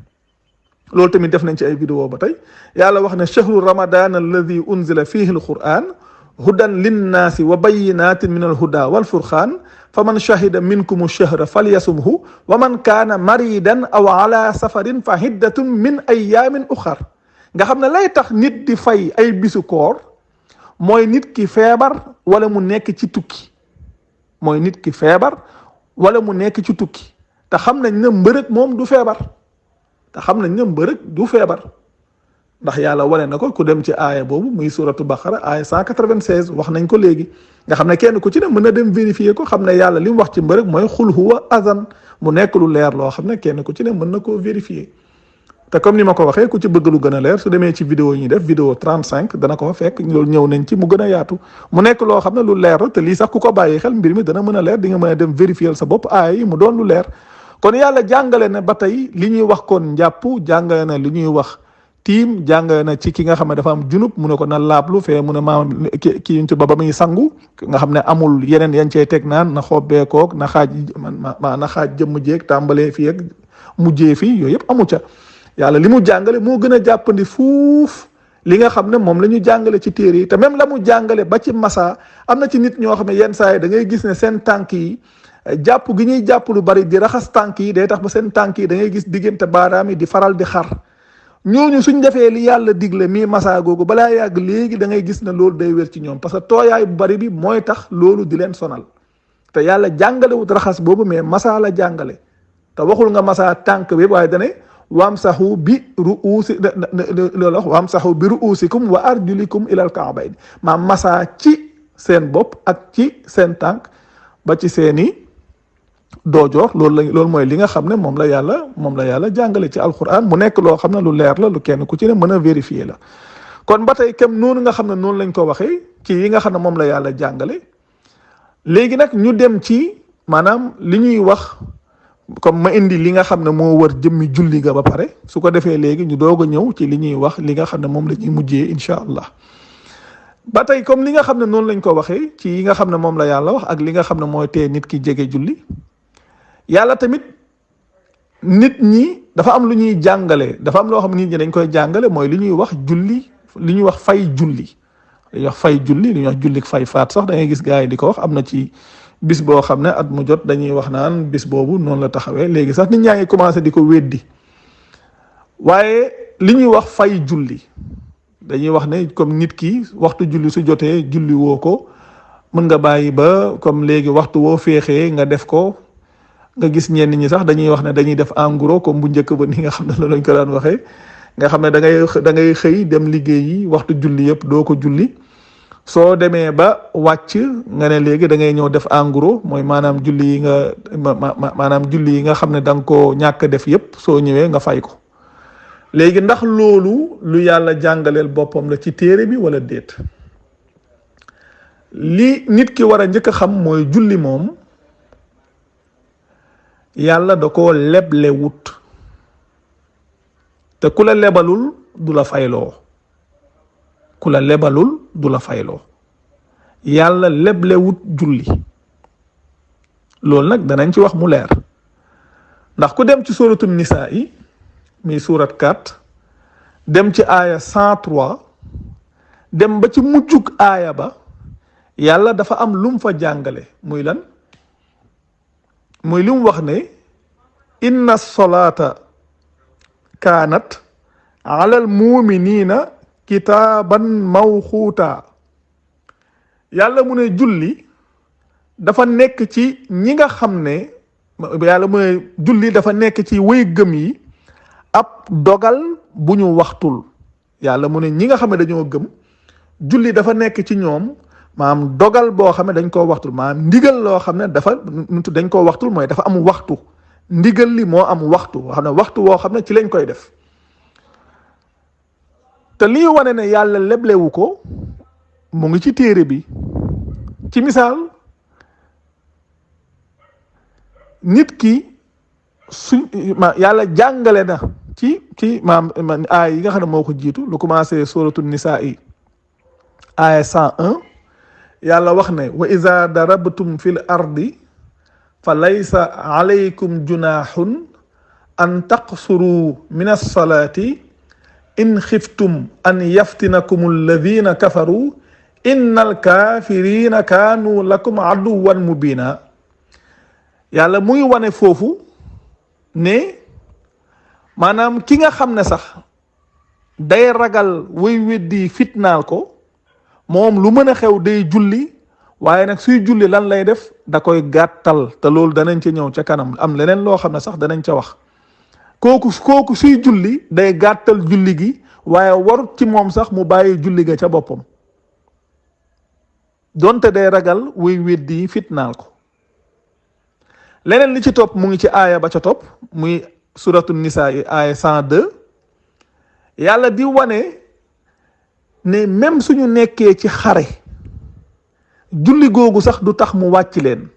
Speaker 1: loolu tamit def nañ ci ay vidéo ba tey yàlla wax ne chahru ramadan alladi unzila fihi alquran hudan linnaasi wa bayinatin min alhuda walfurqaan fa man shahida minkum ash-shahra falyasumhu wa man kaana maridan aw ala safarin fa hiddatun min ayaamin uxar. nga xam ne lay tax nit di fay ay bisu koor mooy nit ki feebar wala mu nekk ci tukki, mooy nit ki feebar wala mu nekk ci tukki. te xam nañ ne mbërëg moom du feebar, te xam nañ ne mbërëg du feebar ndax yàlla wane na ko ku dem ci aaya boobu muy suratu baqara aaya 196 wax nañ ko léegi. nga xam ne kenn ku ci ne mën na dem vérifier ko, xam ne yàlla li mu wax ci mbërëg mooy xul huwa azan, mu nekk lu leer loo xam ne kenn ku ci ne mën na koo vérifier. te comme ni ma ko waxee ku ci bëgg lu gën a leer su demee ci vidéo yi ñuy def vidéo 35 dana ko fa fekk, loolu ñëw nañ ci mu gën a yaatu, mu nekk loo xam ne lu leer la. te lii sax ku ko bàyyi xel mbir mi dana mën a leer, di nga mën a dem vérifier sa bopp aaya yi mu doon lu leer. kon yàlla jàngale na ba tey li ñuy wax kon njàpp, jàngale na li ñuy wax tiim, jàngale na ci ki nga xam ne dafa am junub mu ne ko na laablu fee mu ne maam ki yuñ ci ba muy sangu, nga xam ne amul yeneen yan cey teg naan na xobbeekoog na xaaj jëmm jeeg tàmbalee fii ak mujjee fii, yooyu yëpp amu ca. yàlla li mu jàngale moo gën a jàppandi fuuf li nga xam ne moom la ñu jàngale ci téere yi. te même la mu jàngale ba ci masa, am na ci nit ñoo xam ne yenn saa yi da ngay gis ne seen tànk yi jàpp gi ñuy jàpp lu bari di raxas tànk yi day tax ba seen tànk yi da ngay gis diggante baaraam yi di faral di xar. ñooñu suñ defee li yàlla digle mii masa googu balaa yàgg léegi da ngay gis ne loolu day wér ci ñoom, parce que tooyaay bu bari bi mooy tax loolu di leen sonal. te yàlla jàngale wut raxas boobu mais masa la jàngale, te waxul nga masa tànk bi waaye dane wamsahu bi ruusikum wa arjulikum ilal ka'bayn, maam masa ci seen bopp ak ci seen tànk ba ci seeni doojoor. loolu mooy li nga xam ne moom la yàlla jàngale ci alquran, mu nekk loo xam ne lu leer la, lu kenn ku ci ne mën a vérifier la. kon ba tey kem noonu nga xam ne noonu lañ ko waxee ci yi nga xam ne moom la yàlla jàngale. léegi nag ñu dem ci maanaam li ñuy wax, comme ma indi li nga xam ne moo wër jëmmi julli ga ba pare, su ko defee léegi ñu doog a ñëw ci li ñuy wax li nga xam ne moom la ñuy mujjee incha allah. ba tey comme li nga xam ne noonu lañ ko waxee ci yi nga xam ne moom la yàlla wax ak li nga xam ne mooy tee nit ki jege julli. yàlla tamit nit ñi dafa am lu ñuy jàngale, dafa am loo xam ne nit ñi dañ koy jàngale, mooy li ñuy wax julli, li ñuy wax fay julli. li ñuy wax fay julli, li ñuy wax julli fay faat sax da ngay gis gars yi di ko wax. am na ci bis boo xam ne at mu jot dañuy wax naan bis boobu noonu la taxawee, léegi sax nit ñaa ngi commencé di ko weddi. waaye li ñuy wax fay julli dañuy wax ne comme nit ki waxtu julli su jotee julli woo ko, mën nga bàyyi ba comme léegi waxtu woo féexee nga def ko. nga gis ñenn ñi sax dañuy wax ne dañuy def en gros comme bu njëkk ba ni nga xam ne loolu lañ ko daan waxee, nga xam ne da ngay xëy dem liggéey yi waxtu julli yëpp doo ko julli. soo demee ba wàcc nga ne léegi da ngay ñëw def en gros, mooy maanaam julli yi nga xam ne da nga koo ñàkk def yëpp soo ñëwee nga fay ko. léegi ndax loolu lu yàlla jàngaleel boppam la ci téere bi wala déet? li nit ki war a njëkk a xam mooy julli moom yàlla da koo leble wut, te ku la lebalul du la fayloo, ku la lebalul du la fayloo. yàlla leble wut julli. loolu nag danañ ci wax mu leer, ndax ku dem ci suratu nisaa yi mi surat 4 dem ci aaya 103 dem ba ci mujjug aaya ba, yàlla dafa am lum fa jàngale. muy lan? muy li mu wax ne inna solata kaanat alal muminina kitaaban mawquuta. yàlla mu ne julli dafa nekk ci ñi nga xam ne, yàlla mu ne julli dafa nekk ci way gëm yi ab dogal bu ñu waxtul. yàlla mu ne ñi nga xam ne dañoo gëm, julli dafa nekk ci ñoom maanaam dogal boo xam ne dañ koo waxtul, maanaam ndigal loo xam ne dañ koo waxtul, mooy dafa am waxtu. ndigal li moo am waxtu boo xam ne waxtu woo xam ne ci lañ koy def. te lii wane ne yàlla leblewu ko mu ngi ci téere bi. ci misaal, nit ki yàlla jàngale na ci aay yi nga xam ne moo ko jiitu, lu commencé suratu nisaa yi aaya 101. yàlla wax ne wa iza darabtum fil ardi fa laysa alaykum junahun an taqsuru min as-salati in xiftum an yaftinakum alladhina kafaru innal kafirina kanu lakum aduwan mubina. yàlla muy wane foofu ne maanaam ki nga xam ne sax day ragal way weddi fitnaal ko moom lu mën a xew day julli waaye nag suy julli lan lay def da koy gàttal te loolu danañ ca ñëw ca kanam am leneen loo xam ne sax danañ ca wax kooku suy julli day gàttal julli gi waaye warut ci moom sax mu bàyyi julli ga ca boppam donte day ragal way weddi fitnaal ko leneen li ci topp mu ngi ci aaya ba ca topp muy suratu nisaa yi aaya 102 yàlla di wane ne même suñu nekkee ci xare julli googu sax du tax mu wàcc leen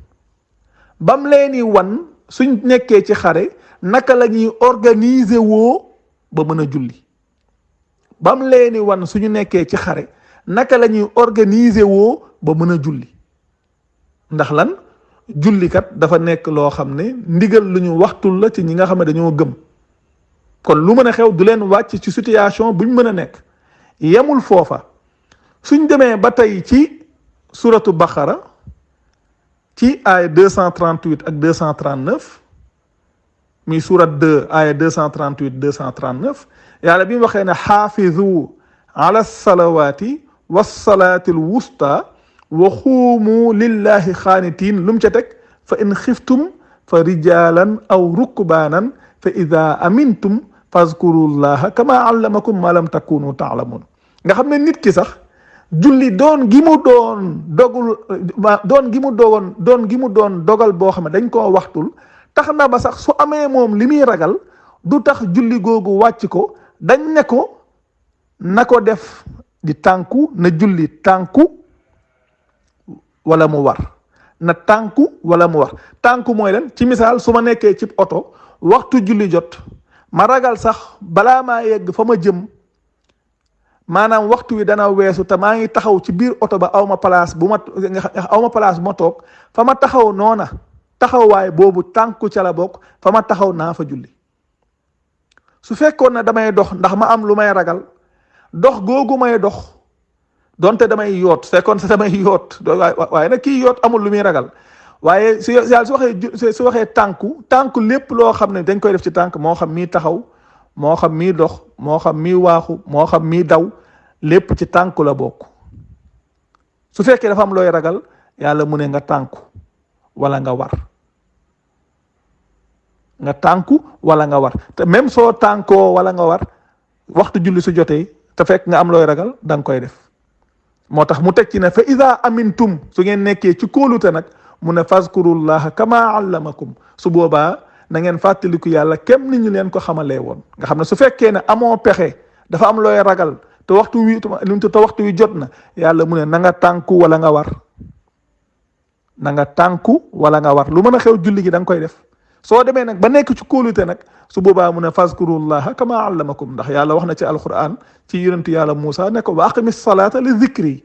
Speaker 1: bam leeni wan suñ nekkee ci xare naka la ñuy organiser woo ba mën a julli bam leeni wan suñu nekkee ci xare naka la ñuy organiser woo ba mën a julli ndax lan jullikat dafa nekk loo xam ne ndigal lu ñu waxtul la ci ñi nga xam ne dañoo gëm kon lu mën a xew du leen wàcc ci situation buñ mën a nekk yemul foofa suñ demee ba tey ci suratu baqara ci aaya 238 ak 239 muy surat 2 aaya 238 239 yàlla bi mu waxee ne xaafizu ala salawaati wassalaati alwusta wa xuumu lillahi xaanitiin lu mu ca teg fa in xiftum fa rijalan aw rukbaanan fa ida amintum fazkurullaha kama allamakum ma lam takunu taalamun nga xam ne nit ki sax julli doon gi mu doon dogal boo xam ne dañ koo waxtul tax na ba sax su amee moom li muy ragal du tax julli googu wàcc ko dañ ne ko na ko def di tànku na julli tànku wala mu war na tànku wala mu war tànku mooy leen ci misaal su ma nekkee ci oto waxtu julli jot ma ragal sax balaa maa yegg fa ma jëm maanaam waxtu wi dana weesu te maa ngi taxaw ci biir oto ba awma place bu ma toog fa ma taxaw noona taxawaay boobu tànku ca la bokk fa ma taxaw naa fa julli su fekkoon na damay dox ndax ma am lu may ragal dox googu may dox donte damay yoot fekkoon sa damay yoot waaye nag kii yoot amul lu muy ragal waaye su yàlla su waxee tànku lépp loo xam ne dañ koy def ci tànk moo xam mii taxaw moo xam mii dox moo xam mii waaxu moo xam mii daw lépp ci tànku la bokk su fekkee dafa am looy ragal yàlla mu ne nga tànku wala nga war nga tànku wala nga war te même soo tànkoo wala nga war waxtu julli su jotee te fekk nga am looy ragal da nga koy def moo tax mu teg ci ne fa ida amintum su ngeen nekkee ci kóolute nag mu ne fazkurullaha kama allamakum su boobaa na ngeen fàttaliku yàlla kem ni ñu leen ko xamalee woon nga xam ne su fekkee ne amoo pexe dafa am looy ragal te waxtu wi jot na yàlla mu ne na nga tànku wala nga war na nga tànku wala nga war lu mën a xew julli gi da nga koy def soo demee nag ba nekk ci kóolute nag su boobaa mu ne fazkurullaha kama allamakum ndax yàlla wax na ci alquran ci yonentu yàlla Muusa ne ko wa aqimis salata li zikri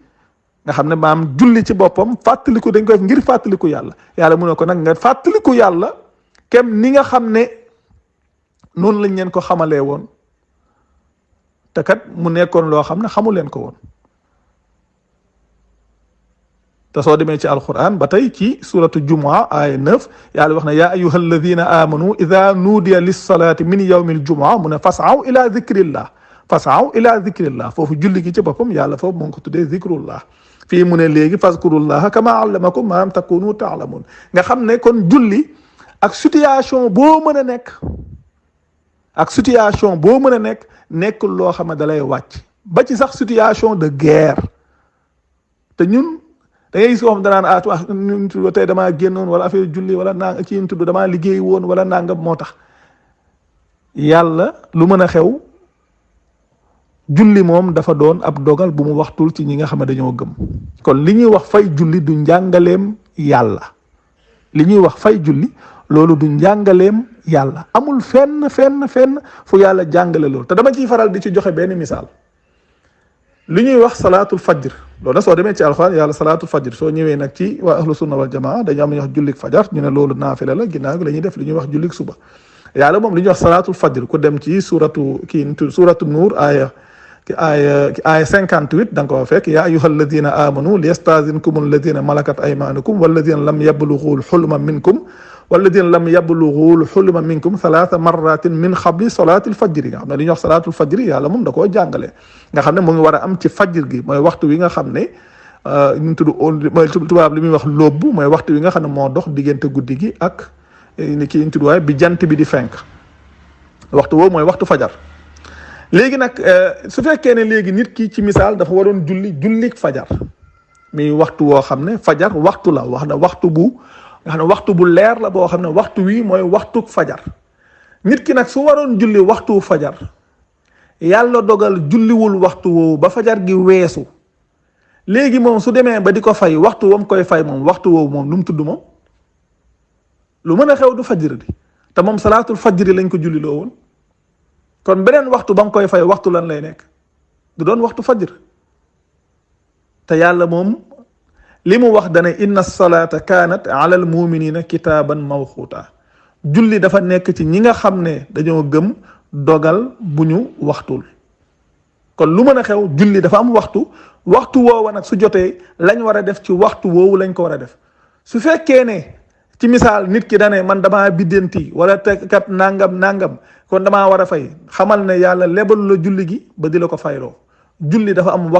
Speaker 1: nga xam ne maam julli ci boppam fàttaliku dañ koy def ngir fàttaliku yàlla yàlla mu ne ko nag nga fàttaliku yàlla kem ni nga xam ne noonu lañ leen ko xamalee woon te kat mu nekkoon loo xam ne xamu leen ko woon te soo demee ci alquran ba tey ci suratu jumaa aya 9 yàlla wax na yaa ayuha alladina amanu ida nuudiya lissalaati min yawmi aljumaa mu ne fasaw ila zikrillah foofu julli gi ci boppam yàlla foofu mu ngi ko tuddee zikrullah fii mu ne léegi fazkurullaha kama allamakum ma lam takunu taalamun nga xam ne kon julli ak situation boo mën a nekk nekkul loo xam ne dalay wàcc ba ci sax situation de guerre te ñun da ngay gis koo xam danaan tey damaa génnoon wala affaire julli wala naa ci tudd damaa liggéey woon wala nangam moo tax yàlla lu mën a xew julli moom dafa doon ab dogal bu mu waxtul ci ñi nga xam ne dañoo gëm kon li ñuy wax fay julli du njàngaleem yàlla li ñuy wax fay julli loolu du njàngaleem yàlla amul fenn fu yàlla jàngale loolu te dama ciy faral di ci joxe benn misaal li ñuy wax salaatul fajr loolu nag soo demee ci alxuraan yàlla salaatul fajr soo ñëwee nag ci waa ahlu sunna wal jamaa dañu am ñuy wax jullik fajar ñu ne loolu naafila la ginnaaw gi la ñuy def li ñuy wax jullik suba yàlla moom li ñuy wax salaatul fajr ku dem ci suratu nuur aaya 58 da nga ko fekk yaa ayyuha alladina amanu liyastazinkum alladina malakat aymanukum walladina lam yablughul hulma minkum walladina lam yablughu xulma minkum thalatha marratin min xabli salaati lfajri nga xam ne li ñuy wax salaatul fajri yàlla moom da koo jàngale nga xam ne mu ngi war a am ci fajr gi mooy waxtu wi nga xam ne ñu tudd mooy tubaab li muy wax lóbbu mooy waxtu wi nga xam ne moo dox diggante guddi gi ak ni kii ñu tudd waaye bi jant bi di fenk waxtu woowu mooy waxtu fajar. léegi nag su fekkee ne léegi nit ki ci misaal dafa waroon jullik fajar mi waxtu woo xam ne fajar waxtu la wax na waxtu bu nga xam ne waxtu bu leer la boo xam ne waxtu wi mooy waxtu fajar nit ki nag su waroon julli waxtu fajar yàlla dogal julliwul waxtu woowu ba fajar gi weesu léegi moom su demee ba di ko fay waxtu wam koy fay moom waxtu woowu moom lu mu tudd moom lu mën a xew du fajr di te moom salaatul fajri lañ ko julli loo woon kon beneen waxtu ba nga koy fay waxtu lan lay nekk du doon waxtu fajr te yàlla moom li mu wax dane inna salaata kaanat ala al muminina kitaaban mawquuta julli dafa nekk ci ñi nga xam ne dañoo gëm dogal bu ñu waxtul kon lu mën a xew julli dafa am waxtu woowa nag su jotee lañ war a def ci waxtu woowu lañ ko war a def su fekkee ne ci misaal nit ki dane man damaa biddanti wala kat nangam kon damaa war a fay xamal ne yàlla lebal la julli gi ba di la ko fayloo julli dafa am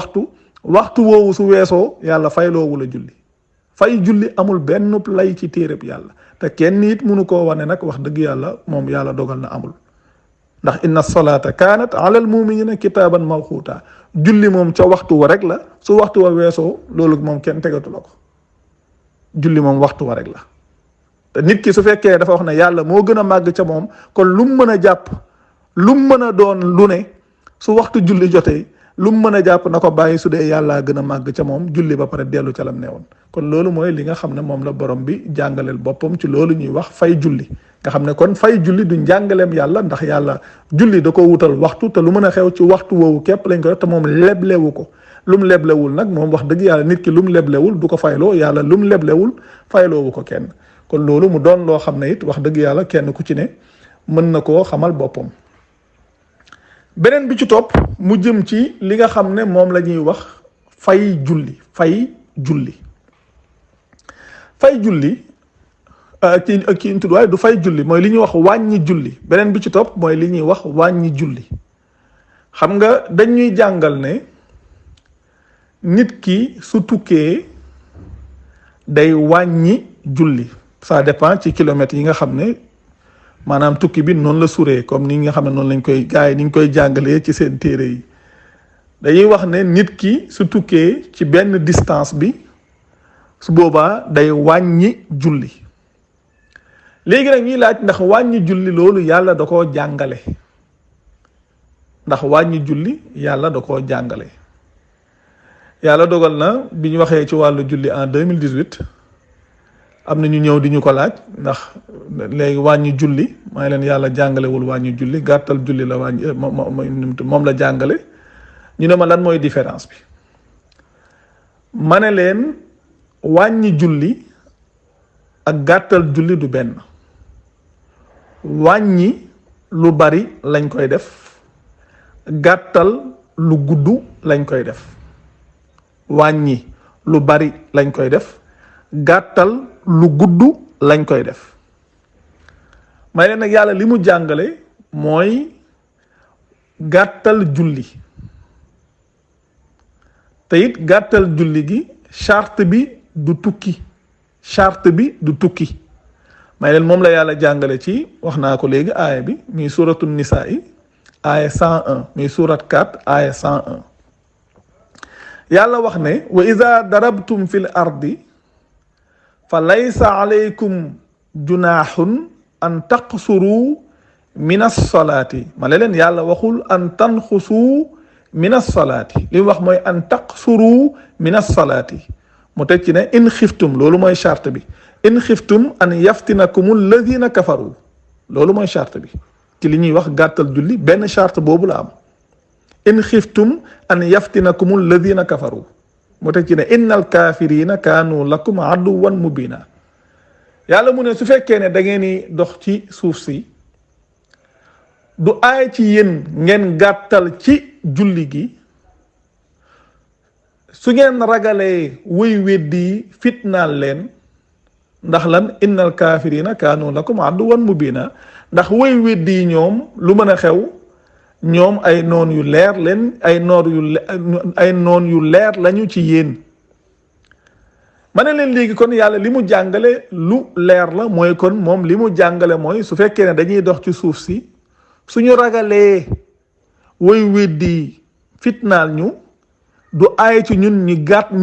Speaker 1: waxtu woowu su weesoo yàlla fayloowu la julli fay julli amul benn lay ci téereb yàlla te kenn it mënu koo wane nag wax dëgg yàlla moom yàlla dogal na amul ndax inna salaata kaanat ala al muminina kitaaban mawquuta julli moom ca waxtu wa rek la su waxtu wa weesoo loolu moom kenn tegatu la ko julli moom waxtu wa rek la te nit ki su fekkee dafa wax ne yàlla moo gën a màgg ca moom kon lu mu mën a jàpp lu mu mën a doon lu ne su waxtu julli jotee lu mu mën a jàpp na ko bàyyi su dee yàllaa gën a màgg ca moom julli ba pare dellu ca lam ne woon kon loolu mooy li nga xam ne moom la borom bi jàngaleel boppam ci loolu ñuy wax fay julli nga xam ne kon fay julli du njàngaleem yàlla ndax yàlla julli da ko wutal waxtu te lu mën a xew ci waxtu woowu képp lañ ko def te moom leblewu ko lu mu leblewul nag moom wax dëgg yàlla nit ki lu mu leblewul du ko fayloo yàlla lu mu leblewul fayloowu ko kenn kon loolu mu doon loo xam ne it wax dëgg yàlla kenn ku ci ne mën na koo xamal boppam. beneen bi ci topp mu jëm ci li nga xam ne moom la ñuy wax fay julli kii ñu tudd waaye du fay julli mooy li ñuy wax wàññi julli beneen bi ci topp mooy li ñuy wax wàññi julli xam nga dañuy jàngal ne nit ki su tukkee day wàññi julli ça dépend ci kilomètres yi nga xam ne maanaam tukki bi noonu la suree comme ni nga xam ne noonu lañ koy gars yi ni ñu koy jàngalee ci seen téere yi dañuy wax ne nit ki su tukkee ci benn distance bi su boobaa day wàññi julli léegi nag ñuy laaj ndax wàññi julli loolu yàlla da koo jàngale ndax wàññi julli yàlla da koo jàngale yàlla dogal na bi ñu waxee ci wàllu julli en 2018 am na ñu ñëw di ñu ko laaj ndax léegi wàññi julli may leen yàlla jàngalewul wàññi julli gàttal julli la wàññi moom la jàngale ñu ne ma lan mooy différence bi ma ne leen wàññi julli ak gàttal julli du benn wàññi lu bari lañ koy def gàttal lu gudd lañ koy def wàññi lu bari lañ koy def gàttal lu gudd lañ koy def may leen nag yàlla li mu jàngale mooy gàttal julli te it gàttal julli gi charte bi du tukki may leen moom la yàlla jàngale ci wax naa ko léegi aaya bi muy suratu nisaa yi aaya 101 muy surat 4 aaya 101 yàlla wax ne wa ida darabtum fil ardi fa laysa alaykum junaaxun an taqsuru min alsalaati ma leen yàlla waxul an tanxusu min alsalaati li mu wax mooy an taqsuru min alsalaati mu teg ci ne in xiftum loolu mooy charte bi in xiftum an yaftinakum alladina kafaru loolu mooy charte bi ci li ñuy wax gàttal julli benn charte boobu la am in xiftum an yaftinakum alladina kafaru mu teg ci ne innal kaafirina kaanu lakum aduwan mubina yàlla mu ne su fekkee ne da ngeen di dox ci suuf si du aay ci yéen ngeen gàttal ci julli gi su ngeen ragalee wuy weddi fitnaal leen ndax lan innal kaafirina kaanu lakum aduwan mubina ndax way weddi ñoom lu mën a xew ñoom ay noon yu leer leen ay noon yu leer lañu ci yéen. ma ne leen léegi kon yàlla li mu jàngale lu leer la mooy kon moom li mu jàngale mooy su fekkee ne dañuy dox ci suuf si suñu ragalee way weddi fitnaal ñu du aay ci ñun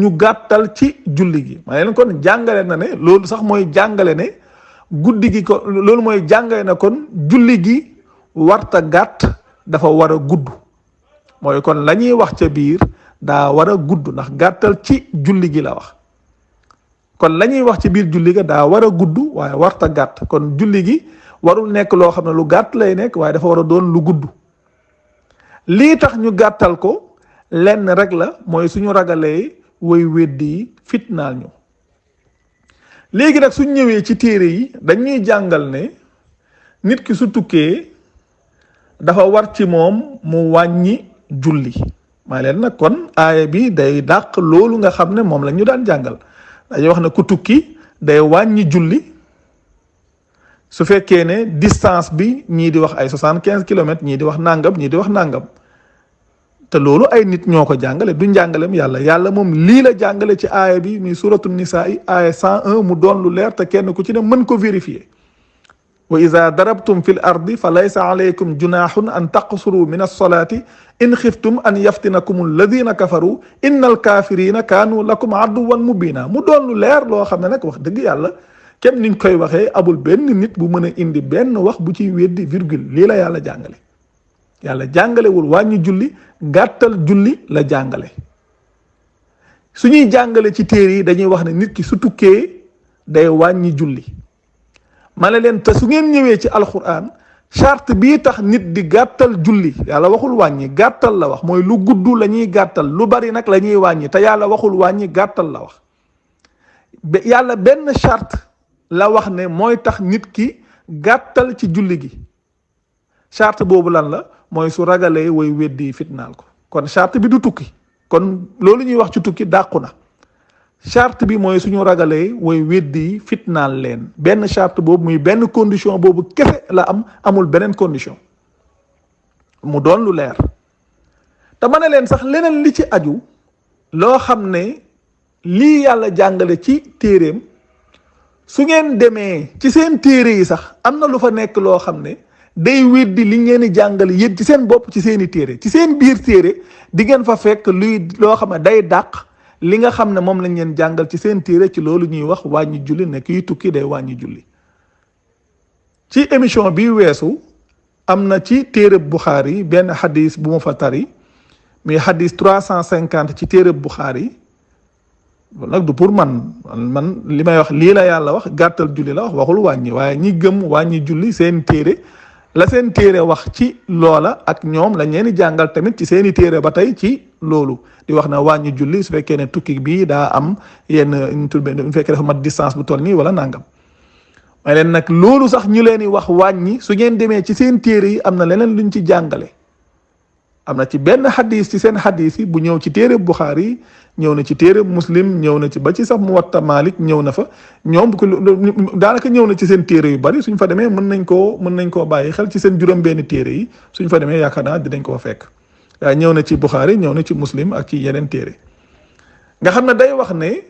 Speaker 1: ñu gàttal ci julli gi. ma ne leen kon jàngale na ne loolu sax mooy jàngale ne guddi gi ko loolu mooy jàngale na kon julli gi warta gàtt dafa war a gudd mooy kon la ñuy wax ca biir daa war a gudd ndax gàttal ci julli gi la wax. kon la ñuy wax ci biir julli ga daa war a gudd waaye warta gàtt kon julli gi warul nekk loo xam ne lu gàtt lay nekk waaye dafa war a doon lu gudd. lii tax ñu gàttal ko lenn rek la mooy suñu ragalee way weddi yi fitnaal ñu. léegi nag suñ ñëwee ci téere yi dañuy jàngal ne nit ki su tukkee dafa war ci moom mu wàññi julli. maa leen nag kon aaya bi day dàq loolu nga xam ne moom la ñu daan jàngal. dañuy wax ne ku tukki day wàññi julli su fekkee ne distance bi ñii di wax ay 75 kilomètres ñii di wax nangam ñii di wax nangam te loolu ay nit ñoo ko jàngale du njàngalem yàlla moom lii la jàngale ci aaya bi muy suratu nisaa yi aaya 101 mu doon lu leer te kenn ku ci ne mën ko vérifier. wa iza darabtum fil ardi fa laysa alaykum junahun an taqsuru min as-salati in xiftum an yaftinakum alladina kafaru innal kafirina kaanu lakum aduwan mubina mu doon lu leer loo xam ne nag wax dëgg yàlla kenn niñ koy waxee abul benn nit bu mën a indi benn wax bu ciy weddi virgule lii la yàlla jàngale. yàlla jàngalewul wàññi julli gàttal julli la jàngale. suñuy jàngale ci téere yi dañuy wax ne nit ki su tukkee day wàññi julli. ma ne leen te su ngeen ñëwee ci alquran charte bii tax nit di gàttal julli yàlla waxul wàññi gàttal la wax mooy lu gudd la ñuy gàttal lu bari nag la ñuy wàññi te yàlla waxul wàññi gàttal la wax. yàlla benn charte la wax ne mooy tax nit ki gàttal ci julli gi charte boobu lan la mooy su ragalee way weddi fitnaal ko kon charte bi du tukki kon loolu ñuy wax ci tukki dàqu na. charte bi mooy suñu ragalee way weddi fitnaal leen benn charte boobu muy benn condition boobu kese la amul beneen condition mu doon lu leer te ma ne leen sax leneen li ci aju loo xam ne lii yàlla jàngale ci téeréem su ngeen demee ci seen téere yi sax am na lu fa nekk loo xam ne day weddi li ngeen di jàngale yéen ci seen bopp ci seeni téere ci seen biir téere di ngeen fa fekk luy loo xam ne day dàq li nga xam ne moom lañ leen jàngal ci seen téere ci loolu ñuy wax wàññi julli ne kii tukki day wàññi julli. ci émission bi weesu am na ci téere Buxaari benn xadis bu ma fa tari muy xadis 350 ci téere Buxaari nag du pour man li may wax lii la yàlla wax gàttal julli la wax waxul wàññi waaye ñi gëm wàññi julli seen téere la seen téere wax ci loola ak ñoom lañ leen di jàngal tamit ci seeni téere ba tey ci loolu di wax na wàññi julli su fekkee ne tukki bii daa am yenn su fekkee dafa mat distance bu toll nii wala nangam may leen nag loolu sax ñu leen di wax wàññi su ngeen demee ci seen téere yi am na leneen luñ ci jàngale. am na ci benn xadis ci seen xadis yi bu ñëw ci téere Buxaari ñëw na ci téere Muslim ñëw na ci ba ci sax Muwatta Malik ñëw na fa ñoom daanaka ñëw na ci seen téere yu bari suñ fa demee mën nañ koo bàyyi xel ci seen juróom benn téere yi suñ fa demee yaakaar naa dinañ koo fekk waaye ñëw na ci Buxaari ñëw na ci Muslim ak ci yeneen téere nga xam ne day wax ne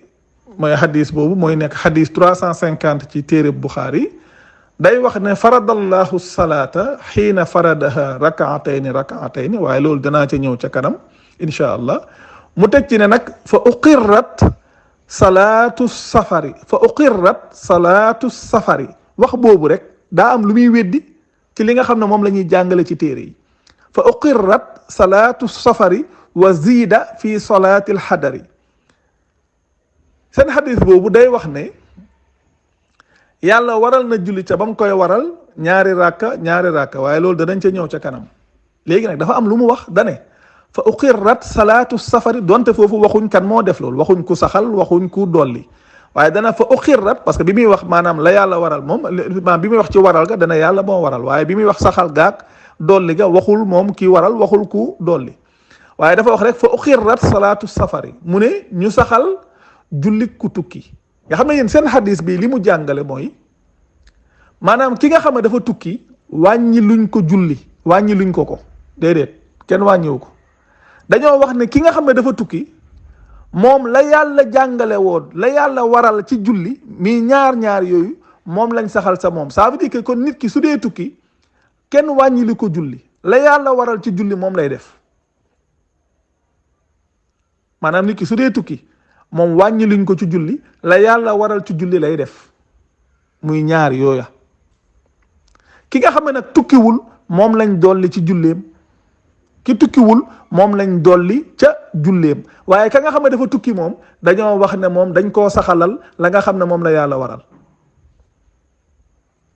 Speaker 1: mooy xadis boobu mooy nekk xadis 350 ci téere Buxaari day wax ne faradallahu salaata xiina faradaha rakaatayni waaye loolu danaa ca ñëw ca kanam insha allah mu teg ci ne nag fa uqirrat salaatu safari wax boobu rek daa am lu muy weddi ci li nga xam ne moom la ñuy jàngale ci téere yi fa uqirrat salaatu safari wa ziida fi salaati alxadari seen xadis boobu day wax ne yàlla waral na julli ca ba mu koy waral ñaari rakka waaye loolu danañ ca ñëw ca kanam léegi nag dafa am lu mu wax dane fa uqirrat salaatu safari donte foofu waxuñ kan moo def loolu waxuñ ku saxal waxuñ ku dolli waaye dana fa uqirrat parce que bi muy wax maanaam la yàlla waral moom bi muy wax ci waral ga dana yàlla moo waral waaye bi muy wax saxal gaag dolli ga waxul moom ki waral waxul ku dolli waaye dafa wax rek fa uqirrat salaatu safari mu ne ñu saxal julli ku tukki nga xam ne yéen seen xadis bi li mu jàngale mooy maanaam ki nga xam ne dafa tukki wàññi luñ ko julli wàññi luñ ko déedéet kenn wàññiwu ko dañoo wax ne ki nga xam ne dafa tukki moom la yàlla jàngale woon la yàlla waral ci julli mi ñaar yooyu moom lañ saxal sa moom ça veut dire que kon nit ki su dee tukki kenn wàññi li ko julli la yàlla waral ci julli moom lay def maanaam nit ki su dee tukki moom wàññi luñ ko ci julli la yàlla waral ci julli lay def muy ñaar yooya ki nga xam ne nag tukkiwul moom lañ dolli ci julleem ki tukkiwul moom lañ dolli ca julleem waaye ka nga xam ne dafa tukki moom dañoo wax ne moom dañ koo saxalal la nga xam ne moom la yàlla waral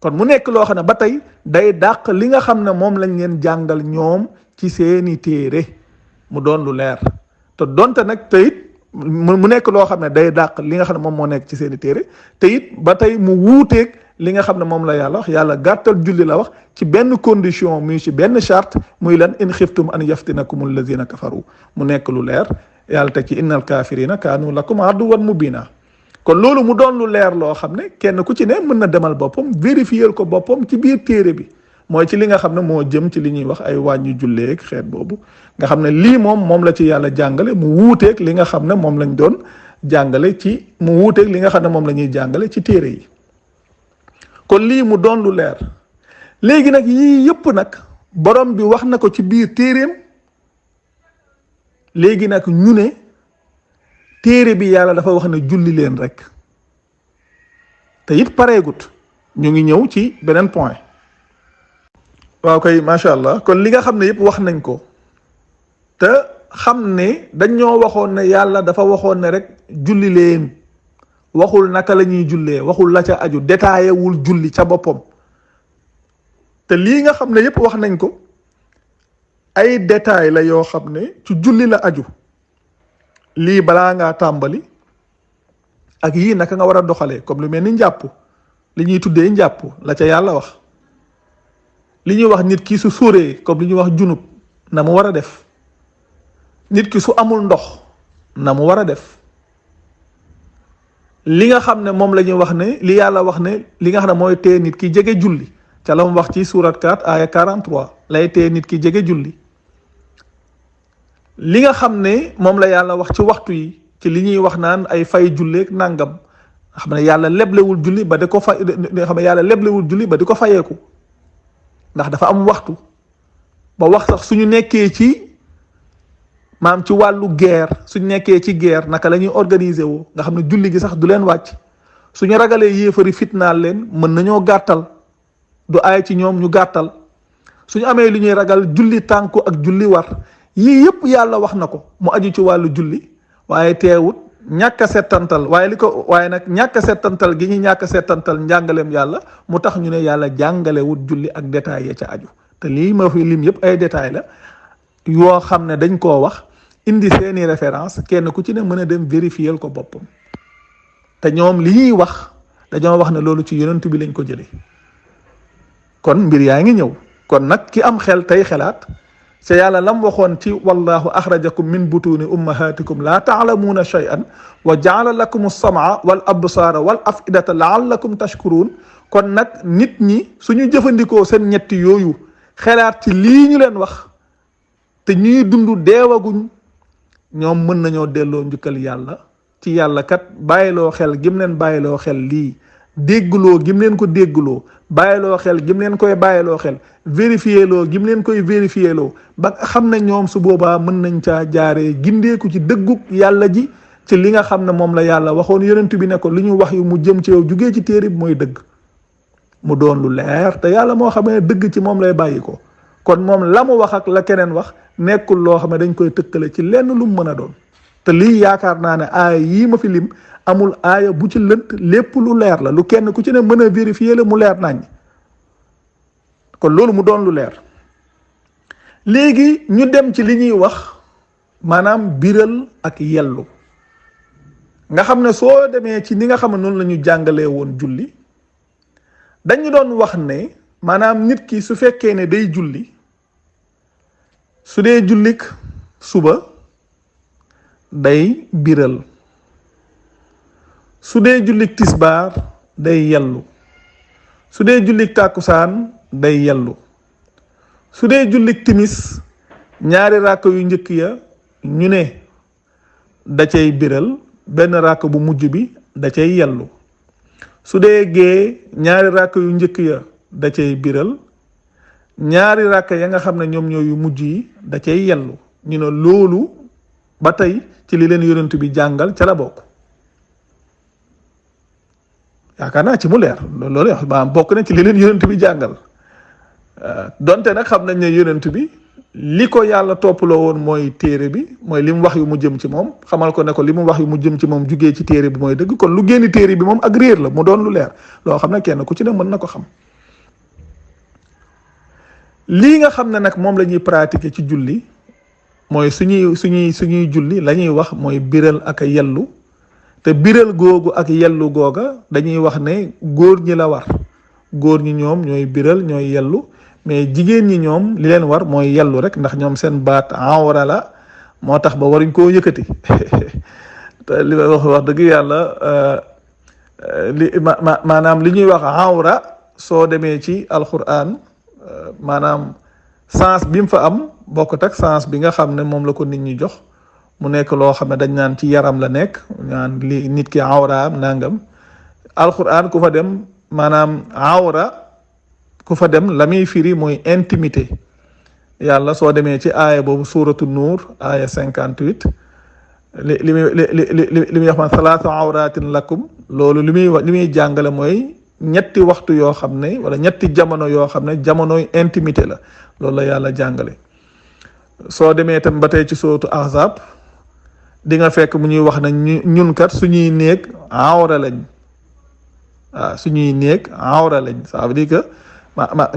Speaker 1: kon mu nekk loo xam ne ba tey day dàq li nga xam ne moom lañ leen jàngal ñoom ci seeni téere mu doon lu leer te donte nag te it mu nekk loo xam ne day dàq li nga xam ne moom moo nekk ci seeni téere te it ba tey mu wuuteeg li nga xam ne moom la yàlla wax yàlla gàttal julli la wax ci benn condition muy ci benn charte muy lan in xiftum an yaftinakum allazina kafaru mu nekk lu leer yàlla teg ci innal kafirina kaanu lakum aduwan mubina kon loolu mu doon lu leer loo xam ne kenn ku ci ne mën na demal boppam vérifier ko boppam ci biir téere bi mooy ci li nga xam ne moo jëm ci li ñuy wax ay wàññi julleeg xeet boobu nga xam ne lii moom la ci yàlla jàngale mu wuuteeg li nga xam ne moom lañ doon jàngale ci mu wuuteeg li nga xam ne moom la ñuy jàngale ci téere yi kon lii mu doon lu leer léegi nag yii yëpp nag borom bi wax na ko ci biir téereem léegi nag ñu ne téere bi yàlla dafa wax ne julli leen rek te it pareegut ñu ngi ñëw ci beneen point waaw kay macha allah kon li nga xam ne yëpp wax nañ ko te xam ne dañ ñoo waxoon ne yàlla dafa waxoon ne rek julli leen waxul naka la ñuy jullee waxul la ca aju détaillé wul julli ca boppam te lii nga xam ne yëpp wax nañ ko ay détail la yoo xam ne ci julli la aju lii balaa ngaa tàmbali ak yii naka nga war a doxalee comme lu mel ni njàpp li ñuy tuddee njàpp la ca yàlla wax li ñuy wax nit ki su sóoree comme li ñuy wax junub na mu war a def nit ki su amul ndox na mu war a def li nga xam ne moom la ñuy wax ne li yàlla wax ne li nga xam ne mooy tee nit ki jege julli ca la mu wax ci surat 4 aya 43 lay tee nit ki jege julli li nga xam ne moom la yàlla wax ci waxtu yi ci li ñuy wax naan ay fay julleek nàngam nga xam ne yàlla leblewul julli ba di ko fay nga xam ne yàlla leblewul julli ba di ko fayeeku ndax dafa am waxtu ba wax sax suñu nekkee ci maam ci wàllu guerre suñu nekkee ci guerre naka la ñuy organiser woo nga xam ne julli gi sax du leen wàcc suñu ragalee yéefari fitnaal leen mën nañoo gàttal du aay ci ñoom ñu gàttal suñu amee lu ñuy ragal julli tànku ak julli war yii yëpp yàlla wax na ko mu aju ci wàllu julli waaye teewut ñàkk a settantal waaye nag ñàkk a settantal gi ñu ñàkk a settantal njàngaleem yàlla mu tax ñu ne yàlla jàngalewut julli ak détails ya ca aju te lii ma fi lim yëpp ay détails la yoo xam ne dañ koo wax indi seeni référence kenn ku ci ne mën a dem vérifier ko boppam te ñoom li ñuy wax dañoo wax ne loolu ci yonent bi lañ ko jëlee kon mbir yaa ngi ñëw kon nag ki am xel tey xelaat sa yàlla lam waxoon ci wallahu axrajakum min butuni ummahatikum la taalamuuna shay'an wa jaala lakum as-sam'a wal absaara wal afidata laallakum tashkurun kon nag nit ñi suñu jëfandikoo seen ñetti yooyu xelaat ci lii ñu leen wax te ñuy dund deewaguñ ñoom mën nañoo delloo njukkal yàlla ci yàlla kat bàyyiloo xel gim leen bàyyiloo xel lii déggloo gim leen ko déggloo bàyyiloo xel gim leen koy bàyyiloo xel vérifier loo gim leen koy vérifier loo ba xam ne ñoom su boobaa mën nañ caa jaaree gindeeku ci dëggug yàlla ji ci li nga xam ne moom la yàlla waxoon yonent bi ne ko li ñu wax yu mu jëm ci yow jugee ci téere bi mooy dëgg mu doon lu leer te yàlla moo xam ne dëgg ci moom lay bàyyi ko kon moom la mu wax ak la keneen wax nekkul loo xam ne dañ koy tëkkale ci lenn lu mu mën a doon te lii yaakaar naa ne aaya yii ma fi lim amul aaya bu ci lënt lépp lu leer la lu kenn ku ci ne mën a vérifier la mu leer nañ kon loolu mu doon lu leer léegi ñu dem ci li ñuy wax maanaam biral ak yellu nga xam ne soo demee ci ni nga xam ne noonu la ñu jàngalee woon julli dañu doon wax ne maanaam nit ki su fekkee ne day julli su dee jullik suba day biral su dee jullik tisbaar day yellu su dee jullik tàkkusaan day yellu su dee jullik timis ñaari ràkk yu njëkk ya ñu ne da cay biral benn ràkk bu mujj bi da cay yellu su dee gee ñaari ràkk yu njëkk ya da cay biral ñaari ràkk ya nga xam ne ñoom ñooy yu mujj yi da cay yellu ñu ne loolu ba tey ci li leen yonent bi jàngal ca la bokk yaakaar naa ci mu leer loolu bokk na ci li leen yonent bi jàngal donte nag xam nañ ne yonent bi li ko yàlla toppaloo woon mooy téere bi mooy li mu wax yu mu jëm ci moom xamal ko ne ko li mu wax yu mu jëm ci moom jugee ci téere bi mooy dëgg kon lu génn téere bi moom ak réer la mu doon lu leer loo xam ne kenn ku ci ne mën na ko xam lii nga xam ne nag moom la ñuy pratiquer ci julli mooy suñuy julli la ñuy wax mooy biral ak a yellu te biral googu ak yellu googa dañuy wax ne góor ñi la war góor ñi ñoom ñooy biral ñooy yellu mais jigéen ñi ñoom li leen war mooy yellu rek ndax ñoom seen baat awra la moo tax ba waruñ koo yëkkati te li may wax dëgg yàlla maanaam li ñuy wax awra soo demee ci alquran maanaam sens bi mu fa am bokkut ak sens bi nga xam ne moom la ko nit ñi jox mu nekk loo xam ne dañ naan ci yaram la nekk naan li nit ki awraam nangam alquran ku fa dem maanaam awra ku fa dem la muy firi mooy intimité yàlla soo demee ci aaya boobu suuratu nuur aaya 58 li muy wax man salaatu awratin lakum loolu li muy jàngale mooy ñetti waxtu yoo xam ne wala ñetti jamono yoo xam ne jamonoy intimité la loolu la yàlla jàngale soo demee tam ba tey ci suuratu ahzab di nga fekk mu ñuy wax ne ñun kat suñuy néeg awra lañ waaw suñuy néeg awra lañ ça veut dire que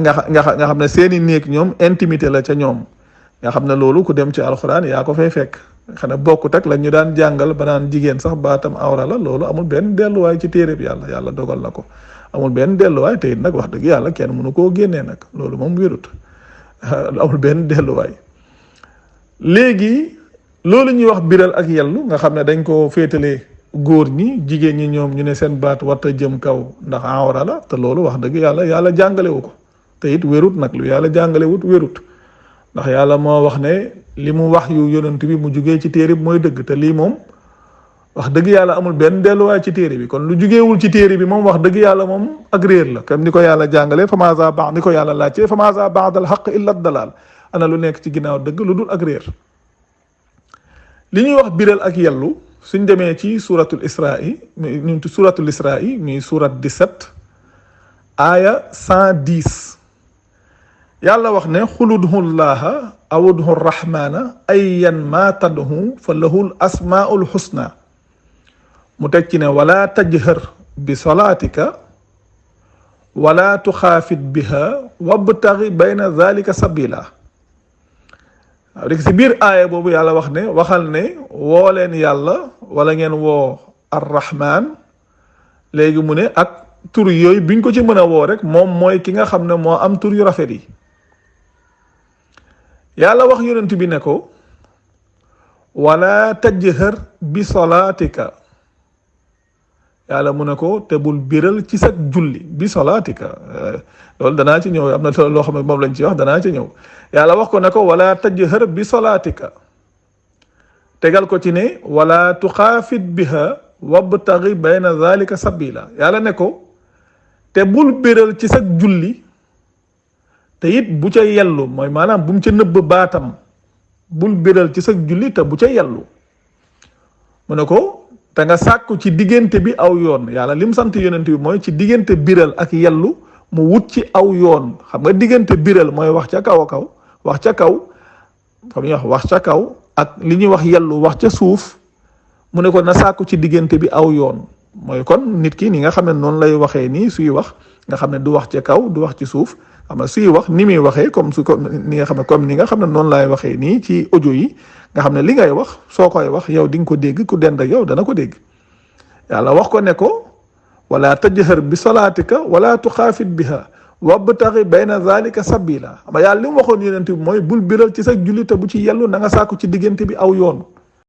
Speaker 1: nga xam ne seeni néeg ñoom intimité la ca ñoom nga xam ne loolu ku dem ci alxuraan yaa ko fay fekk xanaa bokkut ak la ñu daan jàngal ba naan jigéen sax baatam awra la loolu amul benn delluwaay ci téere bi yàlla dogal na ko amul benn delluwaay te it nag wax dëgg yàlla kenn mënu koo génnee nag loolu moom wérut amul benn delluwaay léegi loolu ñuy wax biral ak yellu nga xam ne dañ ko féetalee góor ñi jigéen ñi ñoom ñu ne seen baat warta jëm kaw ndax awra la te loolu wax dëgg yàlla jàngalewu ko te it wérut nag lu yàlla jàngalewut wérut ndax yàlla moo wax ne li mu wax yu yonent bi mu jugee ci téere bi mooy dëgg te lii moom wax dëgg yàlla amul benn delluwaay ci téere bi kon lu jugeewul ci téere bi moom wax dëgg yàlla moom ak réer la comme ni ko yàlla jàngalee fa maza ba'd ni ko yàlla laajte fa maza ba'dal haqq illa dalal ana lu nekk ci ginnaaw dëgg lu dul ak réer li ñuy wax biral ak yellu suñ demee ci suratul isra'i mi surat 17 aaya 110 yàlla wax ne xul ud'u llaha aw ud'u rahmana ayyan ma tad'u fa lahul asmaul husna mu teg ci ne wala tajhar bi salaatika wala tuxaafit biha wabtaghi bayna dhalika sabila waaw léegi si biir aaya boobu yàlla wax ne waxal ne woo leen yàlla wala ngeen woo arrahman léegi mu ne ak tur yooyu biñ ko ci mën a woo rek moom mooy ki nga xam ne moo am tur yu rafet yi yàlla wax yonent bi ne ko wala tajhar bi salaatika yàlla mu ne ko te bul biral ci sa julli bi salaatika loolu danaa ci ñëw am na loo xam ne moom lañ ci wax danaa ci ñëw yàlla wax ko ne ko wala tajhar bi salaatika tegal ko ci ne wala tuxaafit biha wabtaghi bayna dhalika sabila yàlla ne ko te bul biral ci sa julli te it bu ca yellu mooy maanaam bu mu ca nëbb baatam bul biral ci sa julli te bu ca yellu mu ne ko te nga sàkku ci diggante bi aw yoon yàlla lim sant yonent bi mooy ci diggante biral ak yellu mu wut ci aw yoon xam nga diggante biral mooy wax ca kaw a kaw wax ca kaw xam nga wax ca kaw ak li ñuy wax yellu wax ca suuf mu ne ko na sàkku ci diggante bi aw yoon mooy kon nit ki ni nga xam ne noonu lay waxee nii suy wax nga xam ne du wax ca kaw du wax ci suuf xam nga suy wax ni muy waxee comme su ko ni nga xam ne comme ni nga xam ne noonu laay waxee nii ci audio yi nga xam ne li ngay wax soo koy wax yow di nga ko dégg ku dend ak yow dana ko dégg yàlla wax ko ne ko wala tajhar bi salaatika wala tuxaafit biha wabtaghi bayna dhalika sabila xam nga yàlla li mu waxoon yonent bi mooy bul biral ci sa julli te bu ci yellu na nga sàkku ci diggante bi aw yoon